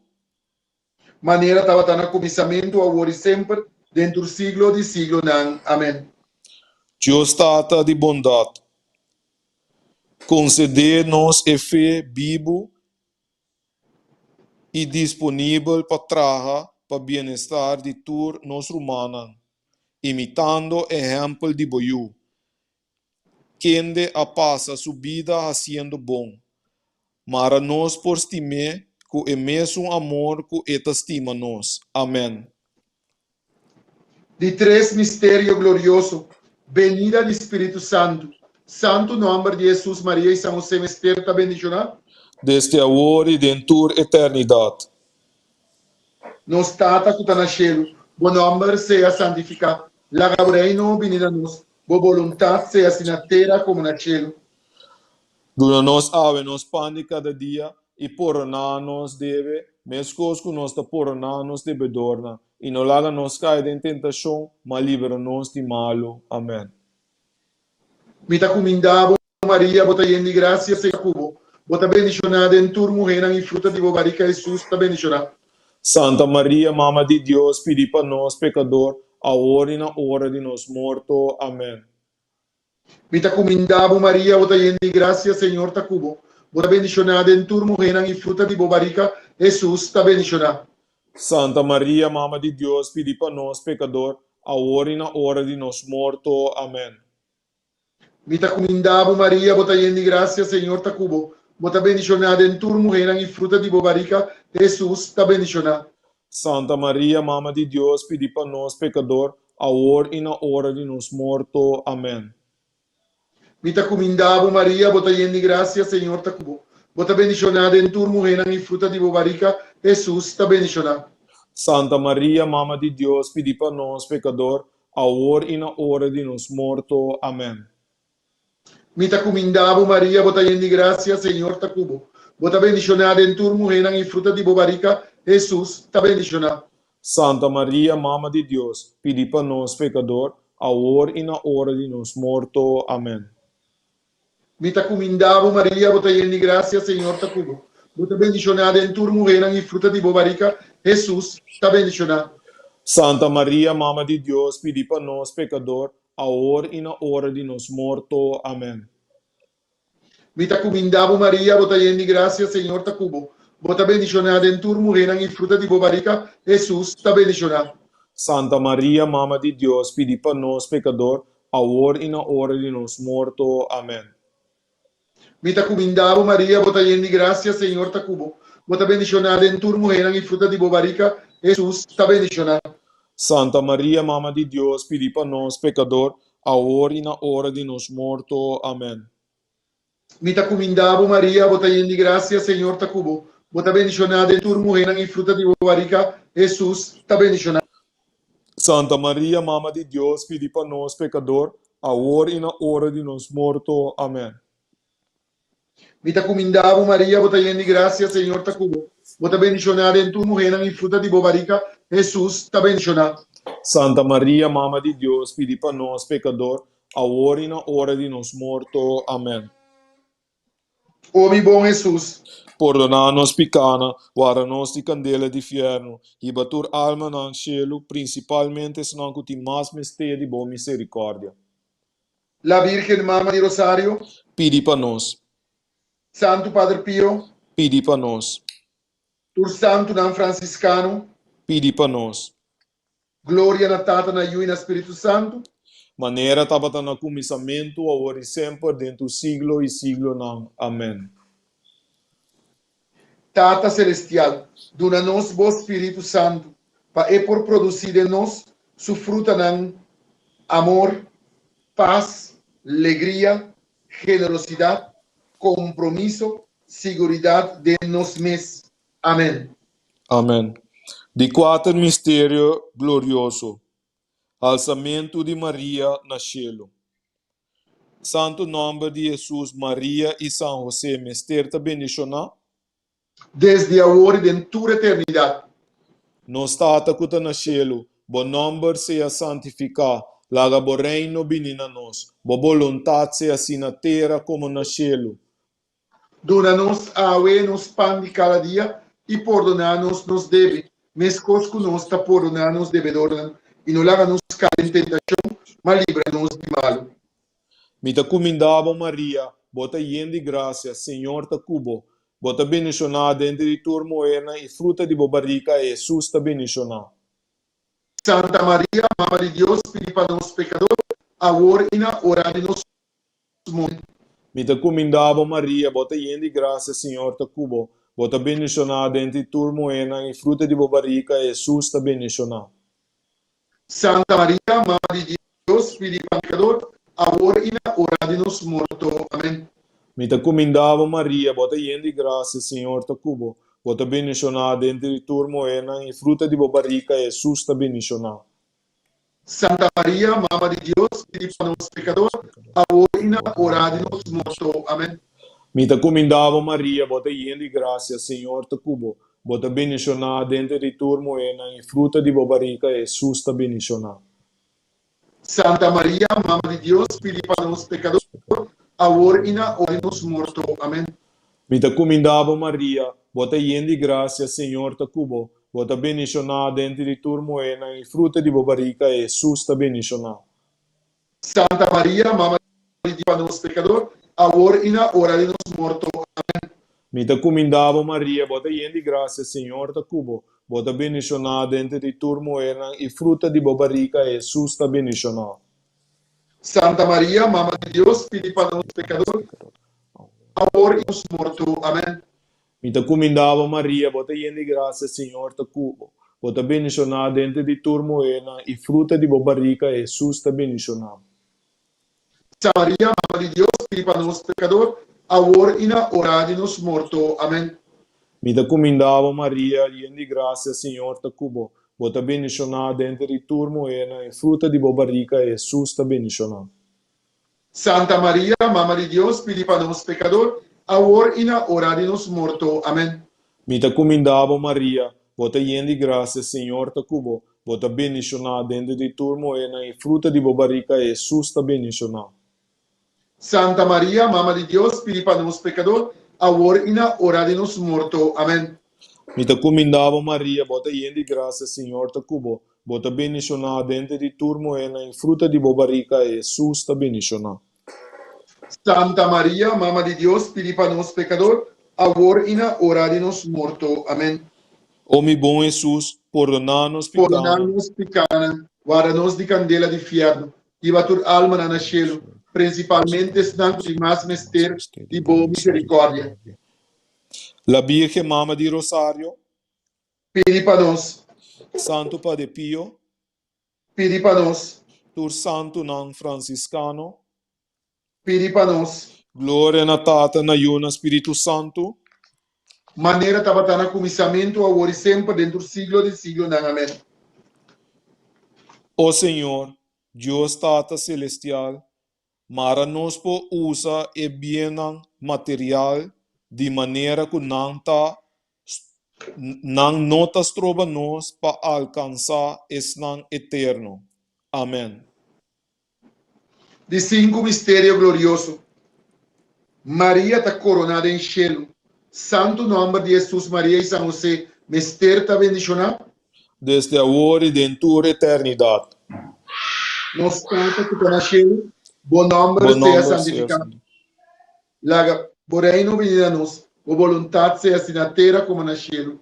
B: Manera tabata na kuminsamentu, awor i semper, den tur siglo di siglonan. Amen.
A: Dios Tata di bondat, konsedé nos e fe bibu i disponibel pa traha pa bienestar di tur nos rumannan, imitando ehèmpel di bo Yu, Kende a pasa su bida hasiendo bon. Mara nos por stim'é ku e mesun amor ku e ta stima nos. Amèn.
B: Di tres misterio glorioso, benida di Spiritu Santu. Santu nòmber di Hesus, Maria i San Hosé mester ta bendishoná.
A: Desde awor i den tur eternidat.
B: Nos Tata ku ta na shelu, bo nòmber sea santifiká. Laga bo Reino bini na nos. Bo boluntat sea si na tera komo na shelu.
A: Duna nos awe nos pan di kada dia, i poroná nos debe, meskos ku nos ta poroná nos debedornan. I no laga nos kai den tentashon, ma libra nos di malu. Amèn.
B: Mi ta kumindá bo, Maria, bo ta yen di grasia, Señor ta ku bo. Bo ta bendishoná den tur muhénan i fruta di bo barika, Hesus, ta bendishoná.
A: Santa Maria, Mama di Dios, pidi pa nos pekador, awor i na ora di nos morto. Amèn.
B: Mi ta kumindá bo, Maria, bo ta yen di grasia, Señor ta ku bo. Bo ta bendishoná den tur muhénan i fruta di bo barika, Hesus, ta bendishoná.
A: Santa Maria, Mama di Dios, pidi pa nos pekador, awor i na ora di nos morto. Amèn.
B: Mi ta kumindá bo, Maria, bo ta yen di grasia, Señor ta ku bo. Bo ta bendishoná den tur muhénan i fruta di bo barika, Hesus, ta bendishoná.
A: Santa Maria, Mama di Dios, pidi pa nos pekador, awor i na ora di nos morto. Amèn.
B: Mi ta kumindá bo, Maria, bo ta yen di grasia, Señor ta ku bo. Bo ta bendishoná den tur muhénan i fruta di bo barika, Hesus, ta bendishoná.
A: Santa Maria, Mama di Dios, pidi pa nos pekador, awor i na ora di nos morto. Amèn.
B: Mi ta kumindá bo, Maria, bo ta yen di grasia, Señor ta ku bo. Bo ta bendishoná den tur muhénan i fruta di bo barika, Hesus, ta bendishoná.
A: Santa Maria, Mama di Dios, pidi pa nos pekador, awor i na ora di nos morto. Amèn.
B: Mi ta kumindá bo, Maria, bo ta yen di grasia, Señor ta ku bo. Bo ta bendishoná den tur muhénan i fruta di bo barika, Hesus, ta bendishoná.
A: Santa Maria, Mama di Dios, pidi pa nos pekador, awor i na ora di nos morto. Amèn.
B: Mi ta kumindá bo, Maria, bo ta yen di grasia, Señor ta ku bo. Bo ta bendishoná den tur muhénan i fruta di bo barika, Hesus, ta bendishoná.
A: Santa Maria, Mama di Dios, pidi pa nos pekador, awor i na ora di nos morto. Amèn.
B: Mi ta kumindá bo, Maria, bo ta yen di grasia, Señor ta ku bo. Bo ta bendishoná den tur muhénan i fruta di bo barika, Hesus, ta bendishoná.
A: Santa Maria, Mama di Dios, pidi pa nos pekador, awor i na ora di nos morto. Amèn.
B: Mi ta kumindá bo, Maria, bo ta yen di grasia, Señor ta ku bo. Bo ta bendishoná den tur muhénan i fruta di bo barika, Hesus, ta bendishoná.
A: Santa Maria, Mama di Dios, pidi pa nos pekador, awor i na ora di nos morto. Amèn.
B: Mi ta kumindá bo, Maria, bo ta yen di grasia, Señor ta ku bo. Bo ta bendishoná den tur muhénan i fruta di bo barika, Hesus, ta bendishoná.
A: Santa Maria, Mama di Dios, pidi pa nos pekador, awor i na ora di nos morto. Amèn.
B: O mi bon Hesus.
A: Pordoná nos pikánan, warda nos di kandela di fièrnu, hiba tur almanan shelu, prinsipalmente esnan ku tin mas mester di bo miserikòrdia.
B: La Virgen Mama di Rosario.
A: Pidi pa nos.
B: Santu Padre Pio.
A: Pidi pa nos.
B: Tur santunan fransiskano.
A: Pidi pa nos.
B: Gloria na Tata, na Yu i na Spiritu Santu.
A: Manera tabata na kuminsamentu, awor i semper, den tur siglo i siglonan. Amen.
B: Tata Selestial, duna nos Bo Spiritu Santu, pa e por produsí den nos su frutanan, amor, pas, legria, generosidat, kompromiso, siguridat den nos mes. Amen.
A: Amen. Di kuater misterio glorioso, Halsamentu di Maria na shelu. Santu nòmber di Hesus, Maria i San Hosé mester ta bendishoná.
B: Desdi awor i den tur eternidat.
A: Nos Tata ku ta na shelu, bo nòmber sea santifiká. Laga bo Reino bini na nos. Bo boluntat sea asina na tera komo na shelu.
B: Duna nos awe nos pan di kada dia, i pordoná nos nos debe, meskos ku nos ta pordoná nos debedornan, i no laga nos kai den tentashon, ma libra nos di malu.
A: Mi ta kumindá bo, Maria, bo ta yen di grasia, Señor ta ku bo. Bo ta bendishoná denter di tur muhernan, i fruta di bo barika, Hesus, ta bendishoná.
B: Santa Maria, Mama di Dios, pidi pa nos pekador, awor i na ora di nos morto.
A: Mi ta kumindá bo, Maria, bo ta yen di grasia, Señor ta ku bo. Bo ta bendishoná denter di tur muhernan, i fruta di bo barika, Hesus, ta bendishoná.
B: Santa Maria, Mama di Dios, pidi pa pekador, awor i na ora di nos morto. Amèn.
A: Mi ta kumindá bo, Maria, bo ta yen di grasia, Señor ta ku bo. Bo ta bendishoná den di tur muhénan, i fruta di bo barika, Hesus, ta bendishoná.
B: Santa Maria, Mama di Dios, pidi pa nos pekador, awor i na ora di nos morto. Amèn.
A: Mi ta kumindá bo, Maria, bo ta yen di grasia, Señor ta ku bo. Bo ta bendishoná den di tur muhénan, i fruta di bo barika, Hesus, ta bendishoná.
B: Santa Maria, Mama di Dios, pidi pa nos pekador, awor i na ora di nos morto. Amèn.
A: Mi ta kumindá bo, Maria, bo ta yen di grasia, Señor ta ku bo. Bo ta bendishoná den di tur muhénan, i fruta di bo barika, Hesus, ta bendishoná.
B: Santa Maria, Mama di Dios, pa nos pekador, awor i na ora di nos morto. Amèn.
A: Mi ta kumindá bo, Maria, bo ta yen di grasia, Señor ta ku bo. Bo ta bendishoná den di tur muhénan, i fruta di bo barika, Hesus, ta bendishoná.
B: Santa Maria, Mama di Dios, pidi pa nos pekador, awor i nos morto. Amèn.
A: Mi ta kumindá bo, Maria, bo ta yen di grasia, Señor ta ku bo. Bo ta bendishoná den di tur muhénan, i fruta di bo barika, Hesus, ta bendishoná.
B: Santa Maria, Mama di Dios, pidi pa nos pekador, awor i na ora di nos morto. Amèn.
A: Mi ta kumindá bo, Maria, yen di grasia, Señor ta ku bo. Bo ta bendishoná den di tur muhénan, i fruta di bo barika, Hesus, ta bendishoná.
B: Santa Maria, Mama di Dios, pidi pa nos pekador, awor i na ora di nos morto. Amèn.
A: Mi ta kumindá bo, Maria, bo ta yen di grasia, Señor ta ku bo. Bo ta bendishoná den di tur muhénan, i fruta di bo barika, Hesus, ta bendishoná.
B: Santa Maria, Mama di Dios, pidi pa nos pekador, awor i na ora di nos morto. Amèn.
A: Mi ta kumindá bo, Maria, bo ta yen di grasia, Señor ta ku bo. Bo ta bendishoná den di tur muhénan, i fruta di bo barika, Hesus, ta bendishoná.
B: Santa Maria, Mama di Dios, pidi pa nos pekador, awor i na ora di nos morto. Amèn.
A: O mi bon Hesus, pordoná nos
B: Pordoná
A: pikánan.
B: nos pikánan, warda nos di kandela di fièrnu, hiba tur almanan na shelu, prinsipalmente esnan ku tin mas mester di bo miserikòrdia.
A: La Birgen Mama di Rosario.
B: Pidi pa nos.
A: Santu Padre Pio.
B: Pidi pa nos.
A: Tur santunan fransiskano.
B: Pidi pa nos.
A: Gloria na Tata, na Yu, na Spiritu Santu.
B: Manera tabata na kuminsamentu, awor i semper, den tur siglo di siglonan. Amèn.
A: O Señor, Dios Tata Selestial, mara nos por usa e biennan material di manera ku nan ta nan no ta stroba nos pa alkansá esnan eterno. Amèn.
B: Di sinku misterio glorioso. Maria ta koroná den shelu. Santu nòmber di Hesus, Maria i San Hosé mester ta bendishoná.
A: Desde awor i den tur eternidat.
B: Nos Tata ku ta na shelu, bo nòmber
A: Bo
B: sea
A: nòmber sea
B: santifiká. Laga bo reino bini na nos, bo boluntat sea asina na tera komo na shelu.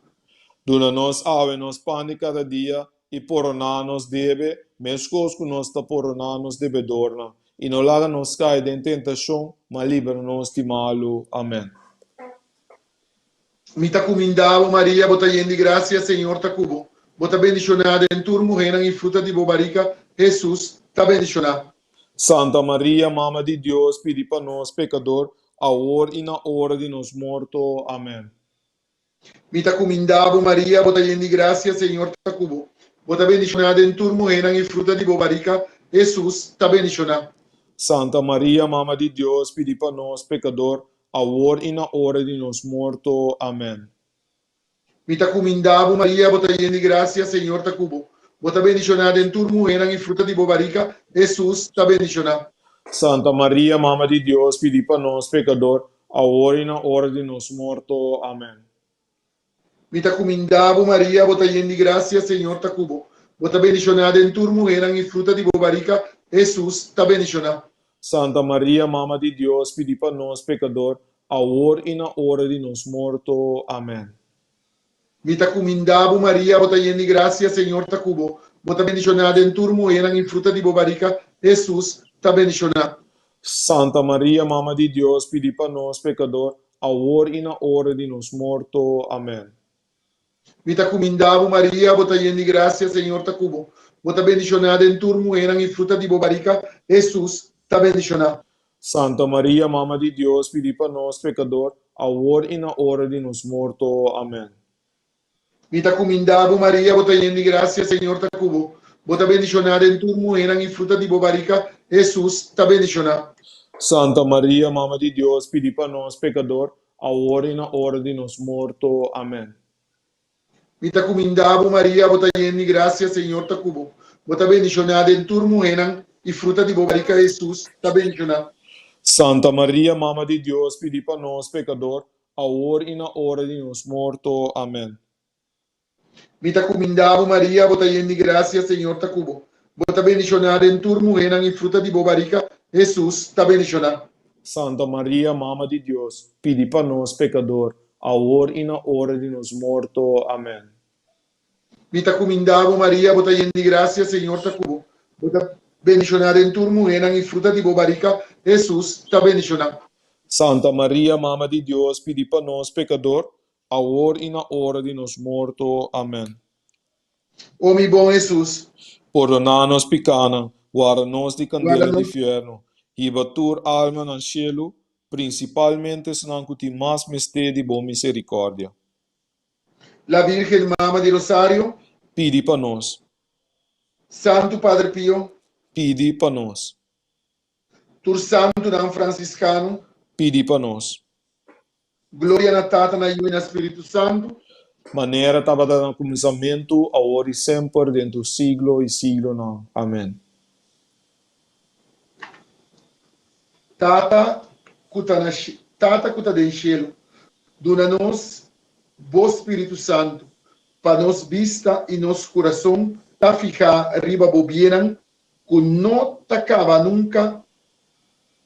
A: Duna nos awe nos pan di kada dia, i poroná nos debe, meskos ku nos ta poroná nos debedornan. I no laga nos kai den tentashon, ma libra nos di malu. Amèn.
B: Mi ta kumindá bo, Maria, bo ta yen di grasia, Señor ta ku bo. Bo ta bendishoná den tur muhénan i fruta di bo barika, Hesus, ta bendishoná.
A: Santa Maria, Mama di Dios, pidi pa nos pekador, awor i na ora di nos morto. Amèn.
B: Mi ta kumindá bo, Maria, bo ta yen di grasia, Señor ta ku bo. Bo ta bendishoná den tur muhénan i fruta di bo barika, Hesus, ta bendishoná.
A: Santa Maria, Mama di Dios, pidi pa nos pekador, awor i na ora di nos morto. Amèn.
B: Mi ta kumindá bo, Maria, bo ta yen di grasia, Señor ta ku bo. Bo ta bendishoná den tur muhénan i fruta di bo barika, Hesus, ta bendishoná.
A: Santa Maria, Mama di Dios, pidi pa nos pekador, awor i na ora di nos morto. Amèn.
B: Mi ta kumindá bo, Maria, bo ta yen di grasia, Señor ta ku bo. Bo ta bendishoná den tur muhénan i fruta di bo barika, Hesus, ta bendishoná.
A: Santa Maria, Mama di Dios, pidi pa nos pekador, awor i na ora di nos morto. Amèn.
B: Mi ta kumindá bo, Maria, bo ta yen di grasia, Señor ta ku bo. Bo ta bendishoná den tur muhénan i fruta di bo barika, Hesus, ta bendishoná.
A: Santa Maria, Mama di Dios, pidi pa nos pekador, awor i na ora di nos morto. Amèn.
B: Mi ta kumindá bo, Maria, bo ta yen di grasia, Señor ta ku bo. Bo ta bendishoná den tur muhénan i fruta di bo barika, Hesus, ta bendishoná.
A: Santa Maria, Mama di Dios, pidi pa nos pekador, awor i na ora di nos morto. Amèn.
B: Mi ta kumindá bo, Maria, bo ta yen di grasia, Señor ta ku bo. Bo ta bendishoná den tur muhénan i fruta di bo barika, Hesus, ta bendishoná.
A: Santa Maria, Mama di Dios, pidi pa nos pekador, awor i na ora di nos morto. Amèn.
B: Mi ta kumindá bo, Maria, bo ta yen di grasia, Señor ta ku bo. Bo ta bendishoná den tur muhénan i fruta di bo barika, Hesus, ta bendishoná.
A: Santa Maria, Mama di Dios, pidi pa nos pekador, awor i na ora di nos morto. Amèn.
B: Mi ta kumindá bo, Maria, bo ta yen di grasia, Señor ta ku bo. Bo ta bendishoná den tur muhénan i fruta di bo barika, Hesus, ta bendishoná.
A: Santa Maria, Mama di Dios, pidi pa nos pekador, awor i na ora di nos morto. Amèn.
B: Mi ta kumindá bo, Maria, bo ta yen di grasia, Señor ta ku bo. Bo ta bendishoná den tur muhénan i fruta di bo barika, Hesus, ta bendishoná.
A: Santa Maria, Mama di Dios, pidi pa nos pekador, awor i na ora di nos morto. Amèn.
B: O mi bon Hesus.
A: Pordoná nos pikánan, warda nos di kandela di fièrnu, hiba tur alma nan shelu, prinsipalmente esnan ku tin mas mester di bo miserikòrdia.
B: La Virgen Mama di Rosario.
A: Pidi pa nos.
B: Santu Padre Pio.
A: Pidi pa nos.
B: Tur santunan fransiskano.
A: Pidi pa nos.
B: Gloria na Tata, na Yu i na Spiritu Santu.
A: Manera tabata na kuminsamentu, awor i semper, den tur siglo i siglonan. Amen.
B: Tata ku ta na Tata ku ta den shelu, duna nos Bo Spiritu Santu, pa nos bista i nos kurason ta fihá riba Bo biennan ku no ta kaba nunka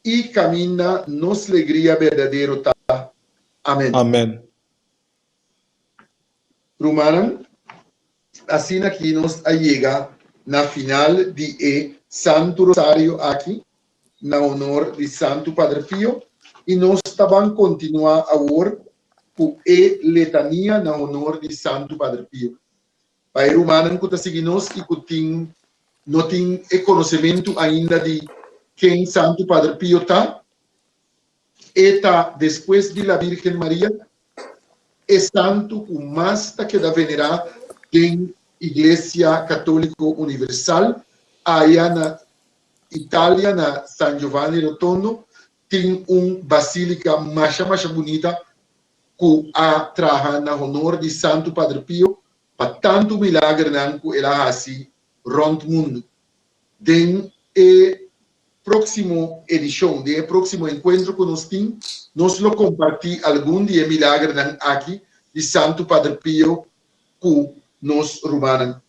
B: i kaminda nos legria berdadero ta. Amen.
A: Amen.
B: Rumannan, asina ki nos a yega na final di e Santu Rosario aki na honor di Santu Padre Pio i nos ta ban kontinuá awor ku e letania na honor di Santu Padre Pio. Pa e rumannan ku ta sigui nos i ku tin no tin e konosementu ainda di ken Santu Padre Pio ta, e ta despues di La Virgen Maria e santu ku mas ta keda venerá den Iglesia Katóliko Universal. Aya na Italia na San Giovanni Rotondo tin un basílika masha masha bunita ku a traha na honor di Santu Padre Pio pa tantu milagernan ku el a hasi rònt mundu. Den e próksimo edishon, den e próksimo enkuentro ku nos tin, nos lo kompartí algun di e milagernan aki di Santu Padre Pio ku nos rumannan.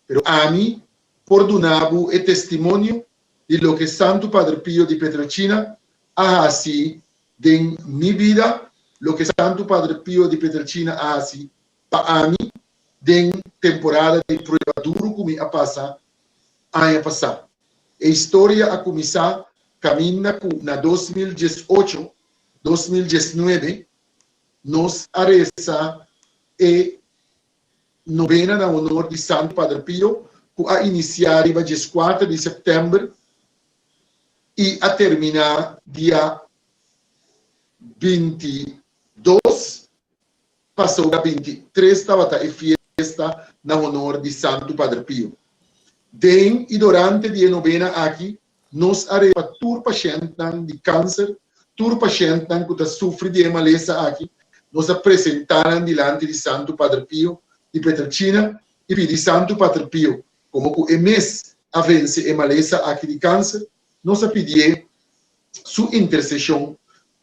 B: Pero ami por duna bo e testimonio di loke Santu Padre Pio di Pietrelcina a hasi den mi bida, loke Santu Padre Pio di Pietrelcina a hasi pa ami den temporada di prueba duru ku mi a pasa aña pasá. E historia a kuminsá kaminda ku na 2018, 2019 nos a resa e novena na honor di Santu Padre Pio ku a inisiá riba 14 di sèptèmber i a terminá dia 22 pasobra 23 tabata e fiesta na honor di Santu Padre Pio. Den i dorante di e novena aki nos a resa pa tur pashèntnan di kanser, tur pashèntnan ku ta sufri di e malesa aki, nos a presentá nan dilanti di Santu Padre Pio di Pietrelcina i pidi Santu Padre Pio, komo ku e mes a vense e malesa aki di kanser, nos a pidié su interseshon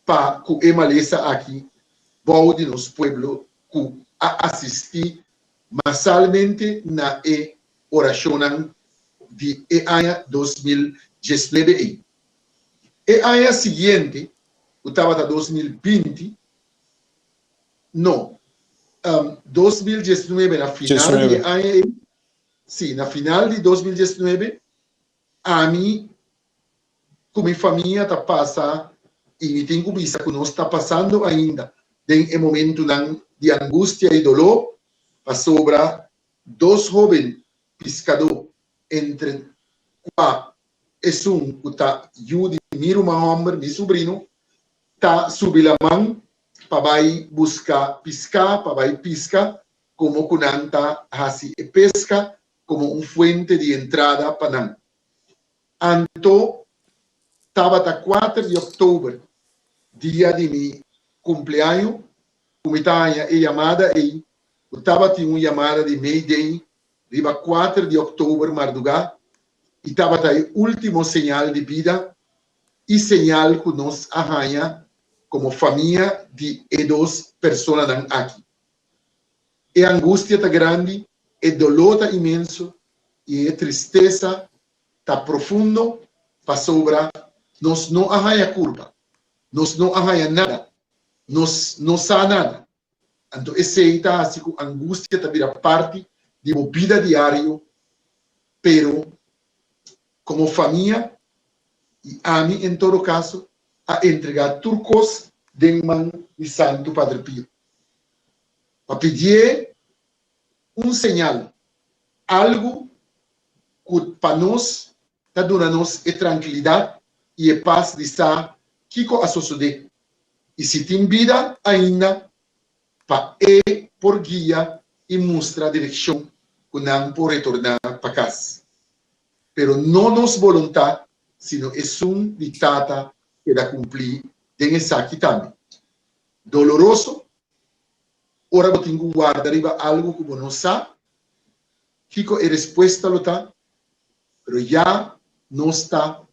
B: pa ku e malesa aki bou di nos pueblo ku a asistí masalmente na e orashonnan di e aña 2019 ei. E aña siguiente, ku tabata 2020, no, 2019 na final di e aña ei, sí, na final di 2019, ami ku mi famia ta pasa i mi tin ku bisa ku nos ta pasando ainda den e momentunan di angustia i doló pasobra dos hóben piskadó entre kua esun ku ta yu di mi ruman hòmber, mi subrino, ta subi laman pa bai buska piská, pa bai piska, komo ku nan ta hasi e peska komo un fuente di entrada pa nan. Anto tabata kuater di òktober, dia di mi kumpleaño, ku mi ta haña e yamada ei, ku tabatin un yamada di Mayday riba kuater di òktober mardugá i tabata e último señal di bida i señal ku nos a haña komo famia di e dos personanan aki. E angustia ta grandi, e doló ta inmenso i e tristesa ta profundo pasobra nos no a haña kurpa, nos no a haña nada, nos no sa nada. Anto esei ta hasi ku angustia ta bira parti di bo bida diario, pero komo famia i ami en todo kaso a entregá tur kos den man di Santu Padre Pio pa pidié un señal, algu ku pa nos ta duna nos e trankilidat i e pas di sa kiko a sosodé i si tin bida ainda pa e por guia i mustra direkshon ku nan por retorná pa kas. Pero no nos boluntat sino esun di Tata keda kumplí den esaki tambe. Doloroso ora bo tin ku warda riba algu ku bo no sa kiko e respuesta lo ta, pero ya nos ta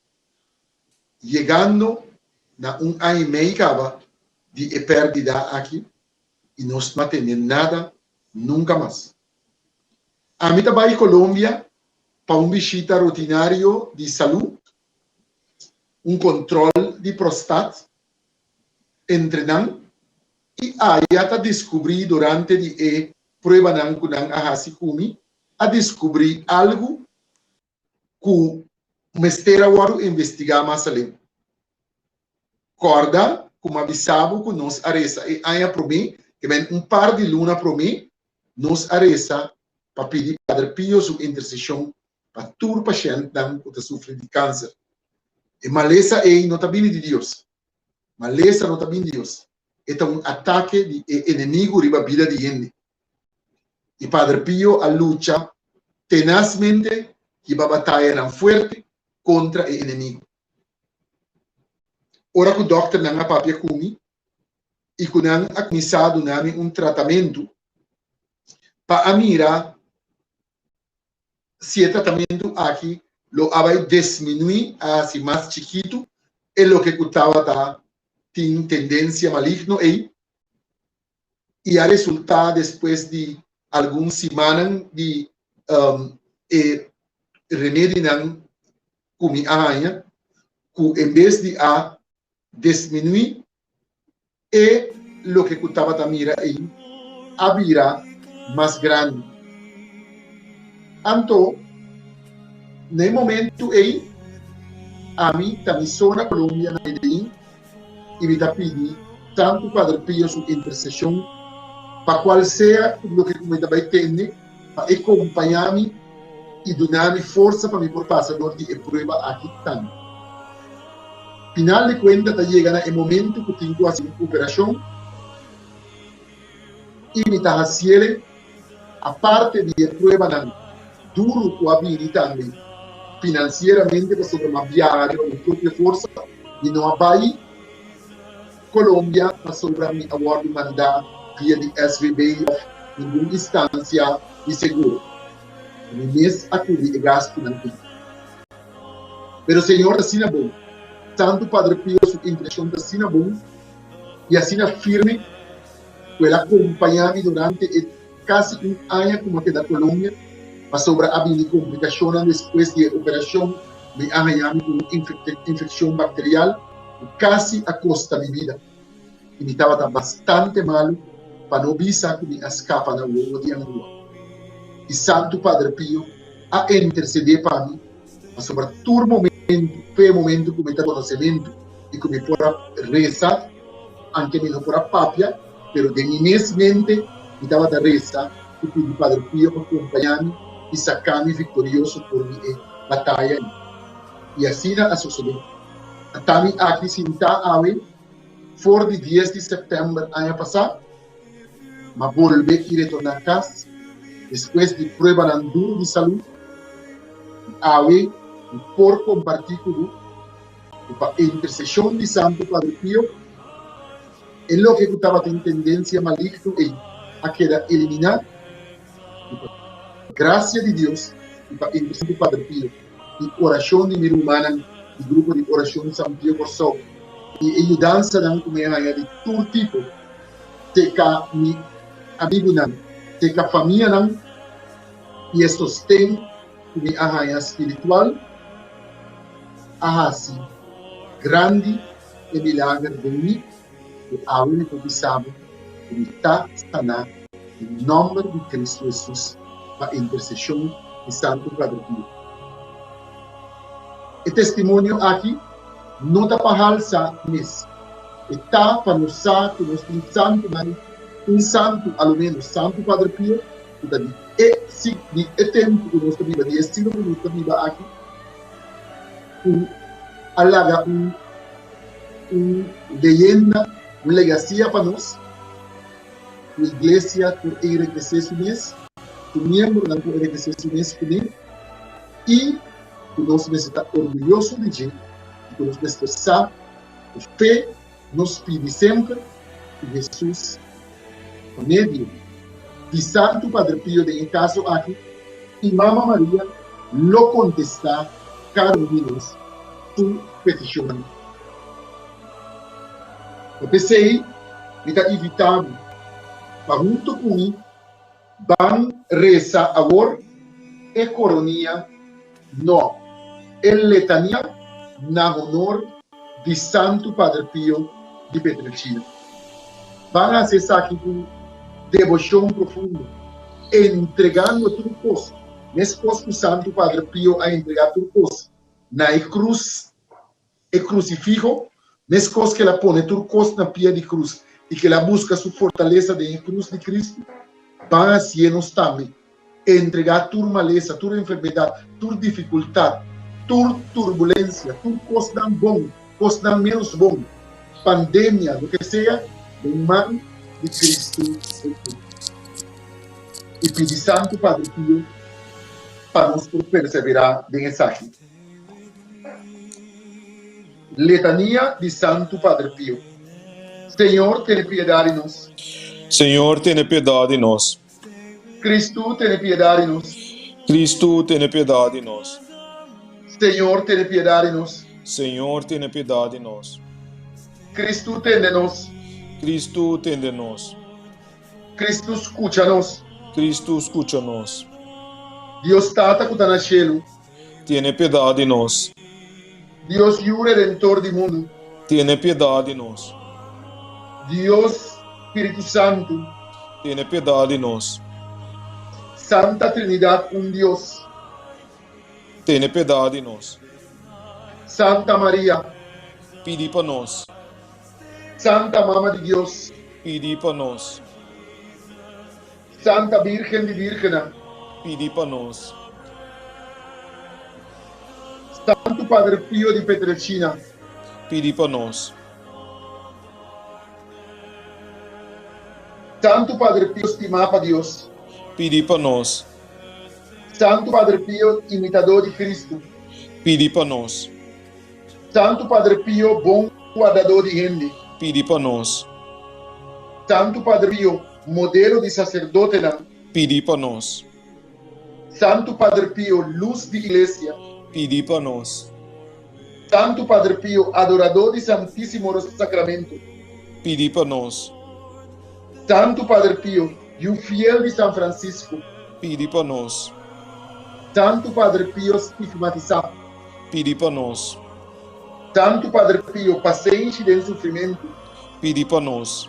B: yegando na un aña i mei kaba di e pèrdida aki i nos no a tende nada nunka mas. Ami ta bai Colombia pa un bishita rutinario di salú, un kontròl di prostat entre nan i aya ta diskubrí durante di e pruebanan ku nan a hasi ku mi, a diskubrí algu ku mester a wòrdu investigá mas aleu. Kòrda ku mi a bisa bo ku nos a resa e aña promé, ke men un par di luna promé, nos a resa pa pidi Padre Pio su interseshon pa tur pashèntnan ku ta sufri di kanser. E malesa ei no ta bini di Dios. Malesa no ta bini di Dios. E ta un atake di e enemigu riba bida di hende. I Padre Pio a lucha tenasmente hiba batayanan fuerte kontra e enemigu. Ora ku dòkternan a papia ku mi i ku nan a kuminsá duna mi un tratamentu pa a mira si e tratamentu aki lo a bai desminuí, a hasi mas chikitu e loke ku tabata tin tendensia maligno ei, i a resultá despues di algun simannan di e remedinan ku mi a haña, ku en bes di a desminuí e loke ku tabata mira ei a bira mas grandi. Anto, na e momentu ei, ami ta mi so na Colombia na Medellín i mi ta pidi Santu Padre Pio su interseshon pa kual sea loke ku mi ta bai tende pa e kompañá mi i duna mi forsa pa mi por pasa dor di e prueba aki tambe. Final di kuenta ta yega na e momentu ku tin ku hasi un operashon i mi ta hasiele aparte di e pruebanan duru ku a bini tambe finansieramente pasobra mi a biaha riba mi propio forsa, mi no a bai Colombia pasobra mi a wòrdu mandá via di SVB òf ningun instansia di seguro. Mi mes a kubri e gastunan ei. Pero Señor ta asina bon, Santu Padre Pio su intencion ta asina bon i asina firme ku el a kompañá mi durante e kasi un aña ku mi a keda Colombia pasobra a bini komplikashonnan despues di e operashon mi a haña mi ku un infekshon bakterial ku kasi a kosta mi bida i mi tabata bastante malu pa no bisa ku mi a skapa na wowo di angua. I Santu Padre Pio a intersedé pa mi pasobra tur momentu p'e momentu ku mi ta konosementu i ku mi por a resa anke mi no por a papia pero den mi mes mente mi tabata resa i pidi Padre Pio pa kompañá mi i saká mi viktorioso for di e bataya ei. I asina a sosodé. Ata mi aki sintá awe for di dies di sèptèmber aña pasá, m'a bolbe i retorná kas despues di pruebanan duru di salú, i awe mi por kompartí ku bo ku pa interseshon di Santu Padre Pio, e loke ku tabatin tendensia maligno ei a keda eliminá, i pa grasia di Dios i pa interseshon di Padre Pio i orashon di mi rumannan di Grupo di Orashon San Pio Kòrsou i e yudansanan ku mi a haña di tur tipo te ka mi amigunan, te ka famianan i e sosten ku mi a haña spiritual a hasi grandi e milager den mi ku awe mi por bisa bo ku mi ta saná den nòmber di Kristu Hesus pa interseshon di Santu Padre Pio. E testimonio aki no ta pa halsa mes, e ta pa nos sa ku nos tin santunan, un santu a lo ménos, Santu Padre Pio, ku ta di e si di e tempu ku nos ta biba, di e siglo ku nos ta biba aki, ku a laga un un leyenda, un legasia pa nos, ku iglesia por enrekesé su mes, ku miembronan por enrekesé su mes kuné, i ku nos mester ta orguyoso di dje, i ku nos mester sa ku fe nos pidi semper ku Hesus pa medio di Santu Padre Pio den e kaso aki i Mama Maria lo kontestá kada un di nos su petishonnan. Ta p'esei mi ta invitá bo pa huntu ku mi Ban resa awor e koronia, no, e letania na honor di Santu Padre Pio di Pietrelcina. Ban hasi esaki ku deboshon profundo, entregando tur kos, meskos ku Santu Padre Pio a entregá tur kos na e krus e krusifiho, meskos ku el a pone tur kos na pia di krus i ku el a buska su fortalesa den e krus di Kristu, ban hasié nos tambe, entregá tur malesa, tur enfermedat, tur difikultat, tur turbulensia, tur kosnan bon, kosnan ménos bon, pandemia, loke sea, den man di Kristu Hesus. I pidi Santu Padre Pio pa nos por perseverá den esaki. Letania di Santu Padre Pio. Señor, tene piedad di nos.
A: Señor, tene piedad di nos.
B: Cristo, tene piedad di nos.
A: Cristo, tene piedad di nos.
B: Señor, tene piedad di nos.
A: Señor, tene piedad di nos.
B: Cristo, tende nos.
A: Cristo, tende nos.
B: Cristo, scucha nos.
A: Cristo, scucha nos.
B: Dios Tata cu ta na cielo.
A: Tiene piedad di nos.
B: Dios Yu Redentor di mundu.
A: Tiene piedad di nos.
B: Dios Spiritu Santu.
A: Tiene piedad di nos.
B: Santa Trinidad un Dios.
A: Tene piedad di nos.
B: Santa Maria.
A: Pidi pa nos.
B: Santa Mama di Dios.
A: Pidi pa nos.
B: Santa Birgen di Birgennan.
A: Pidi pa nos.
B: Santu Padre Pio di Pietrelcina.
A: Pidi pa nos.
B: Santu Padre Pio stimá pa Dios.
A: Pidi pa nos.
B: Santu Padre Pio imitadó di Cristo.
A: Pidi pa nos.
B: Santu Padre Pio bon wardadó di hende.
A: Pidi pa nos.
B: Santu Padre Pio modelo di saserdotenan.
A: Pidi pa nos.
B: Santu Padre Pio lus di Iglesia.
A: Pidi pa nos.
B: Santu Padre Pio adoradó di Santísimo Sacramento.
A: Pidi pa nos.
B: Santu Padre Pio yu fiel di San Francisco.
A: Pidi pa nos.
B: Santu Padre Pio stigmatisá.
A: Pidi pa nos.
B: Santu Padre Pio pasenshi den sufrimentu.
A: Pidi pa nos.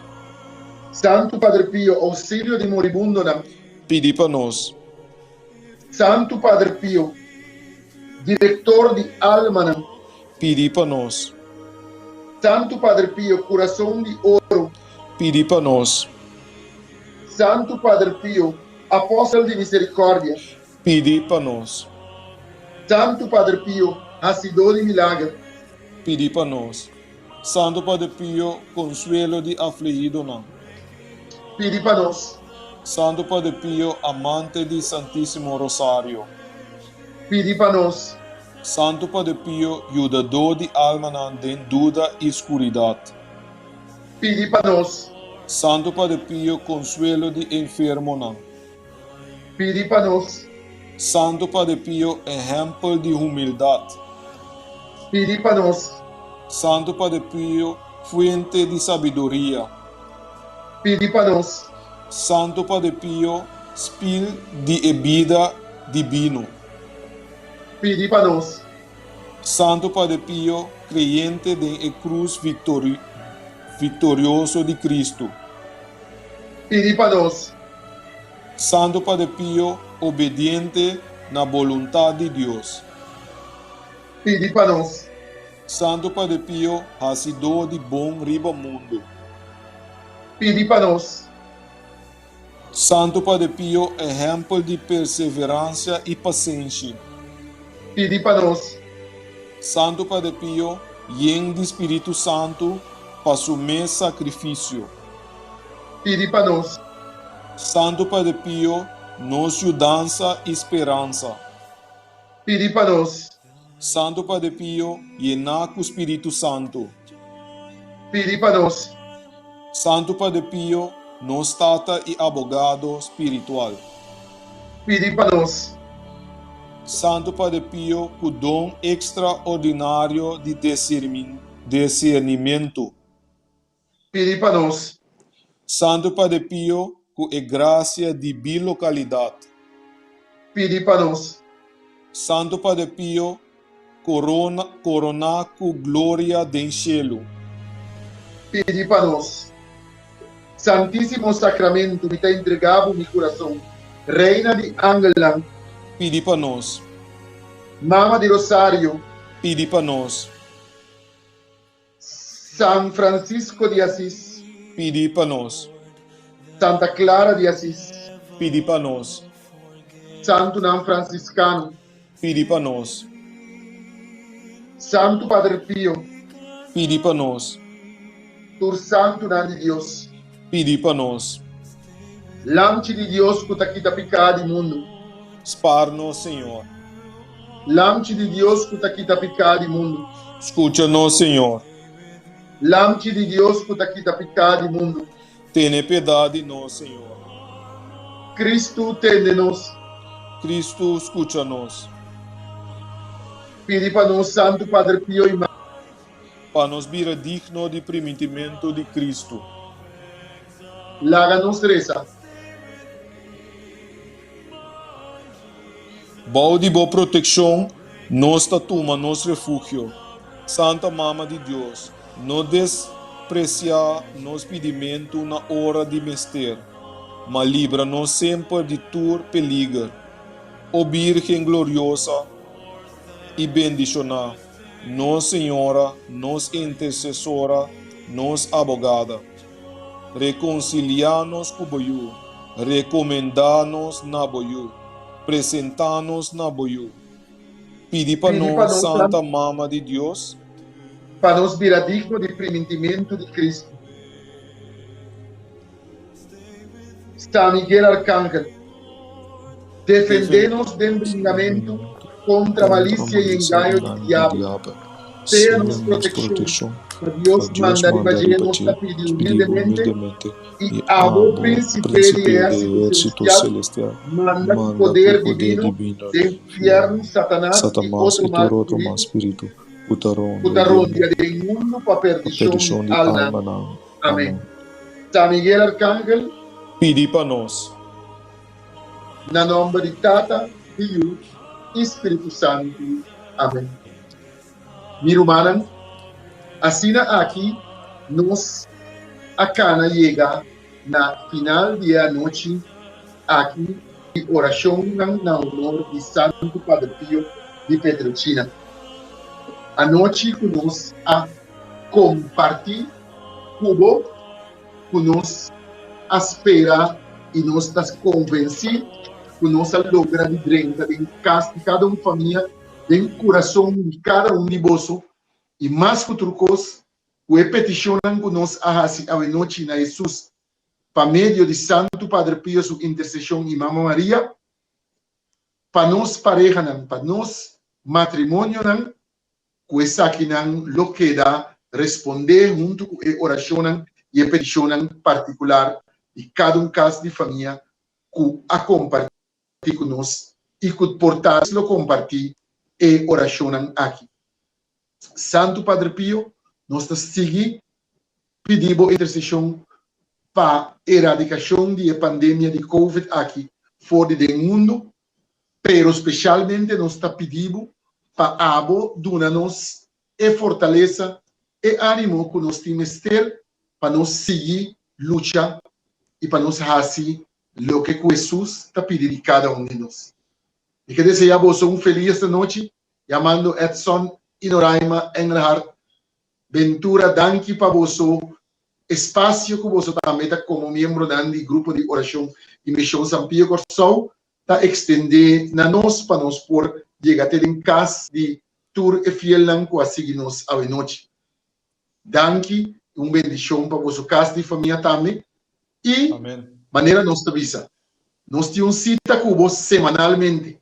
B: Santu Padre Pio ousilio di moribundonan.
A: Pidi pa nos.
B: Santu Padre Pio direktor di almanan.
A: Pidi pa nos.
B: Santu Padre Pio kurason di oro.
A: Pidi pa nos.
B: Santu Padre Pio apòstel di miserikòrdia.
A: Pidi pa nos.
B: Santu Padre Pio. Hasidó di milager.
A: Pidi pa nos. Santu Padre Pio, konsuelo di aflihidonan.
B: Pidi pa nos.
A: Santu Padre Pio, amante di Santísimo Rosario.
B: Pidi pa nos.
A: Santu Padre Pio, yudadó di almanan den duda i skuridat.
B: Pidi pa nos.
A: Santu Padre Pio, konsuelo di enfermonan.
B: Pidi pa nos.
A: Santu Padre Pio, ehèmpel di humildat.
B: Pidi pa nos.
A: Santu Padre Pio, fuente di sabiduria.
B: Pidi pa nos.
A: Santu Padre Pio, spil di e bida dibino.
B: Pidi pa nos.
A: Santu Padre Pio, kreyente den e krus viktorioso di Kristu.
B: Pidi pa nos.
A: Santu Padre Pio, obediente na boluntat di Dios.
B: Pidi pa nos.
A: Santu Padre Pio, hasidó di bon riba mundu.
B: Pidi pa nos.
A: Santu Padre Pio, ehèmpel di perseveransia i pasenshi.
B: Pidi pa nos.
A: Santu Padre Pio, yen di Spiritu Santu pa su mes sakrifisio.
B: Pidi pa nos.
A: Santu Padre Pio, nos yudansa i speransa.
B: Pidi pa nos.
A: Santu Padre Pio, yená ku Spiritu Santu.
B: Pidi pa nos.
A: Santu Padre Pio, nos tata i abogado spiritual.
B: Pidi pa nos.
A: Santu Padre Pio ku don ekstraordinario di disernimentu.
B: Pidi pa nos.
A: Santu Padre Pio ku e grasia di bilokalidat.
B: Pidi pa nos.
A: Santu Padre Pio korona koroná ku gloria den shelu.
B: Pidi pa nos. Santísimo Sacramento mi ta entregá bo mi kurason. Reina di angelnan.
A: Pidi pa nos.
B: Mama di Rosario.
A: Pidi pa nos.
B: San Francisco di Asis.
A: Pidi pa nos.
B: Santa Clara di Asis.
A: Pidi pa nos.
B: Santunan Franciscano.
A: Pidi pa nos.
B: Santu Padre Pio.
A: Pidi pa nos.
B: Tur santunan di Dios.
A: Pidi pa nos.
B: Lamchi di Dios ku ta kita piká di mundu.
A: Spar nos, Señor.
B: Lamchi di Dios ku ta kita piká di mundu.
A: Skucha nos, Señor.
B: Lamchi di Dios ku ta kita piká di mundu.
A: Tene piedat di nos, Señor.
B: Kristu, tende nos.
A: Kristu, skucha nos.
B: Pidi pa nos, Santu Padre Pio i.
A: Pa nos bira digno di primintimentu di Kristu.
B: Laga nos resa.
A: Bou di bo protekshon nos ta tuma nos refugio. Santa Mama di Dios, no despresiá nos pidimentu na ora di mester, ma libra nos semper di tur peliger. O Bírgen gloriosa i bendishoná, nos Señora, nos Intersesora, nos Abogada. Rekonsiliá nos ku bo Yu, rekomendá nos na bo Yu, presentá nos na bo Yu. Pidi pa
B: Pidi pa
A: nos,
B: nos,
A: Santa Mama di Dios.
B: Pa nos bira digno di primintimentu di Kristu. San Miguel Arcángel, defendé nos den bringamentu kontra malisia i engaño di diabel. Sea nos protekshon, pa Dios manda riba dje nos ta pidi humildemente, i abo, Prínsipe di ehérsito selestial, manda ku poder divino den fièrnu Satanas i otro mal spiritu ku ta rondia den mundu pa perdishon di alnan. Amén. San Miguel Arcángel.
A: Pidi pa nos.
B: Na nòmber di Tata, di Yu i Spiritu Santu. Amén. Mi rumannan, asina aki nos a kana yega na final di e anochi aki di orashonnan na honor di Santu Padre Pio di Pietrelcina. Anochi ku nos a kompartí ku bo ku nos a spera i nos ta konvensí ku nos a logra di drenta den kas di kada un famia. Den kurason di kada un di boso i mas ku tur kos, ku e petishonnan ku nos a hasi awenochi na Hesus pa medio di Santu Padre Pio su interseshon i Mama Maria, pa nos parehanan, pa nos matrimonionan, ku esakinan lo keda respondé huntu ku e orashonnan i e petishonnan partikular di kada un kas di famia ku a kompartí ku nos i ku por ta lo kompartí e orashonnan aki. Santu Padre Pio, nos ta sigui pidi bo interseshon pa eradikashon di e pandemia di Covid aki for di den mundu, pero speshalmente nos ta pidi bo pa abo duna nos e fortalesa, e animo ku nos tin mester pa nos sigui lucha i pa nos hasi loke ku Hesus ta pidi di kada un di nos. Mi ke deseá boso un felis anochi, yamando Edson i Noraima Engelhardt Ventura danki pa boso espasio ku boso tambe ta komo miembronan di Grupo di Orashon i Mishon San Pio Kòrsou ta ekstendé na nos pa nos por yega te den kas di tur e fielnan ku a sigui nos awenochi. Danki i un bendishon pa boso kas di famia tambe i manera nos ta bisa nos tin un sita ku bo semanalmente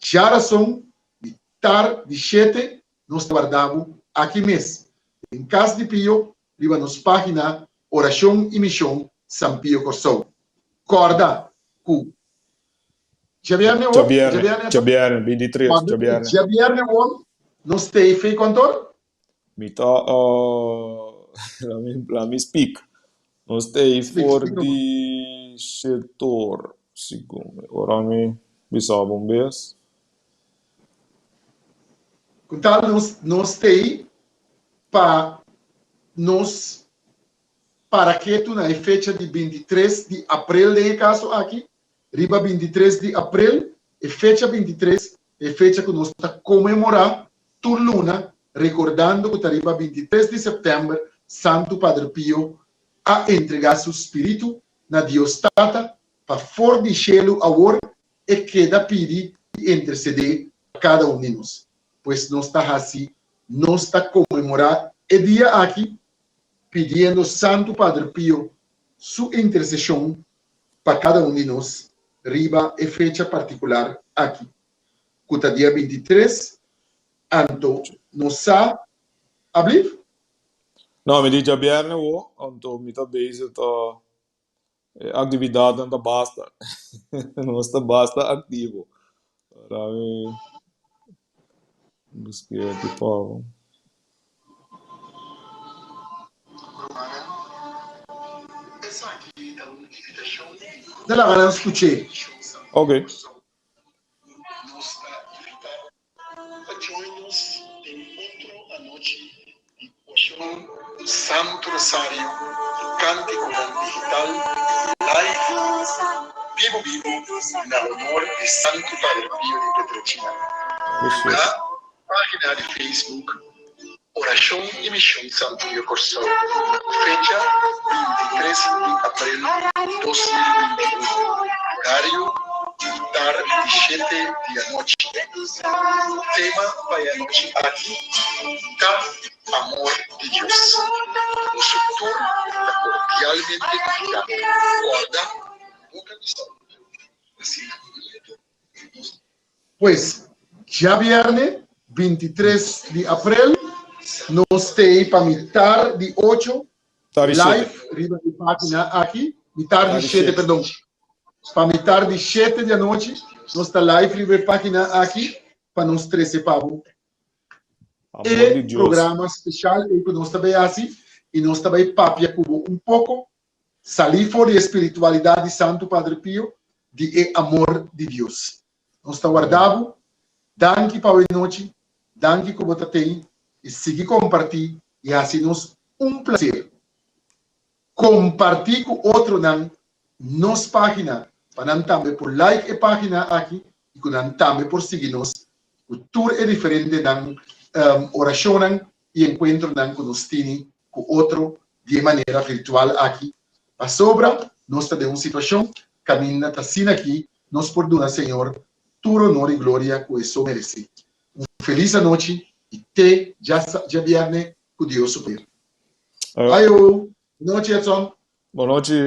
B: djarason di tar di shete nos ta warda bo aki mes den Kas di Pio riba nos página Orashon i Mishon San Pio Kòrsou. Kòrda ku djabièrnè awor,
A: Djabièrnè, djabièrnè, 23,
B: Kòrda ku
A: djabièrnè.
B: djabièrnè awor nos ta ei fe kontor.
A: Mi ta, lami, lami speak. Nos ta ei
B: Speak,
A: for
B: speak nomás.
A: di shetor, segun mi. Ora mi bisa bo un bes.
B: Ku tal nos nos t'ei pa nos para ketu na e fecha di 23 di aprel den e kaso aki, riba 23 di aprel, e fecha 23 ta e fecha ku nos ta konmemorá tur luna rekordando ku ta riba 23 di sèptèmber Santu Padre Pio a entregá su spiritu na Dios Tata pa for di shelu awor e keda pidi i intersedé pa kada un di nos. Pues nos ta hasi, nos ta konmemorá e dia aki pidiendo Santu Padre Pio su interseshon pa kada un di nos riba e fecha partikular aki, ku ta dia 23, anto nos sa, ablief?
A: No, mi di djabièrnè wo, anto mi ta bezig ta E actividadnan ta basta. Nos ta basta activo. Ora mi busque aki pa bo.
B: Ta laga nan scuché.
A: Ok.
B: Pa join nos den otro anochi di Orashon Santu Rosario i Kantikonan Digital live bibu bibu na honor di Santu Padre Pio di Pietrelcina. Lugá, Página di Facebook Orashon i Mishon San Pio Kòrsou, fecha 23 di aprel 2021, orario mitar di shete di anochi. Tema pa e anochi aki ta Amor di Dios. Boso tur ta kordialmente invitá. Kòrda boka di San Pio asina nieto i nos. Pues, djabièrnè 23 di aprel nos t'ei pa mitar di ocho live riba e página aki, mitar di shete, perdon, pa mitar di shete di anochi nos ta live riba e página aki pa nos trese pa bo e programa speshal ei ku nos ta bai hasi i nos ta bai papia ku bo un poko Salí for di e spiritualidat di Santu Padre Pio, di e amor di Dios. Nos ta warda bo. Danki pa awe nochi. Danki ku bo ta tei i sigui kompartí i hasi nos un plaser. Kompartí ku otronan nos página pa nan tambe por like e página aki i ku nan tambe por sigui nos ku tur e diferentenan orashonnan i enkuentronan ku nos tini ku otro di e manera virtual aki, pasobra nos ta den un situashon kaminda ta asina aki nos por duna Señor tur honor i gloria ku e so meresé. Un felis anochi i te djabièrnè ku Dios su poder. Ayo! Bon nochi, Edson.
A: Bon nochi.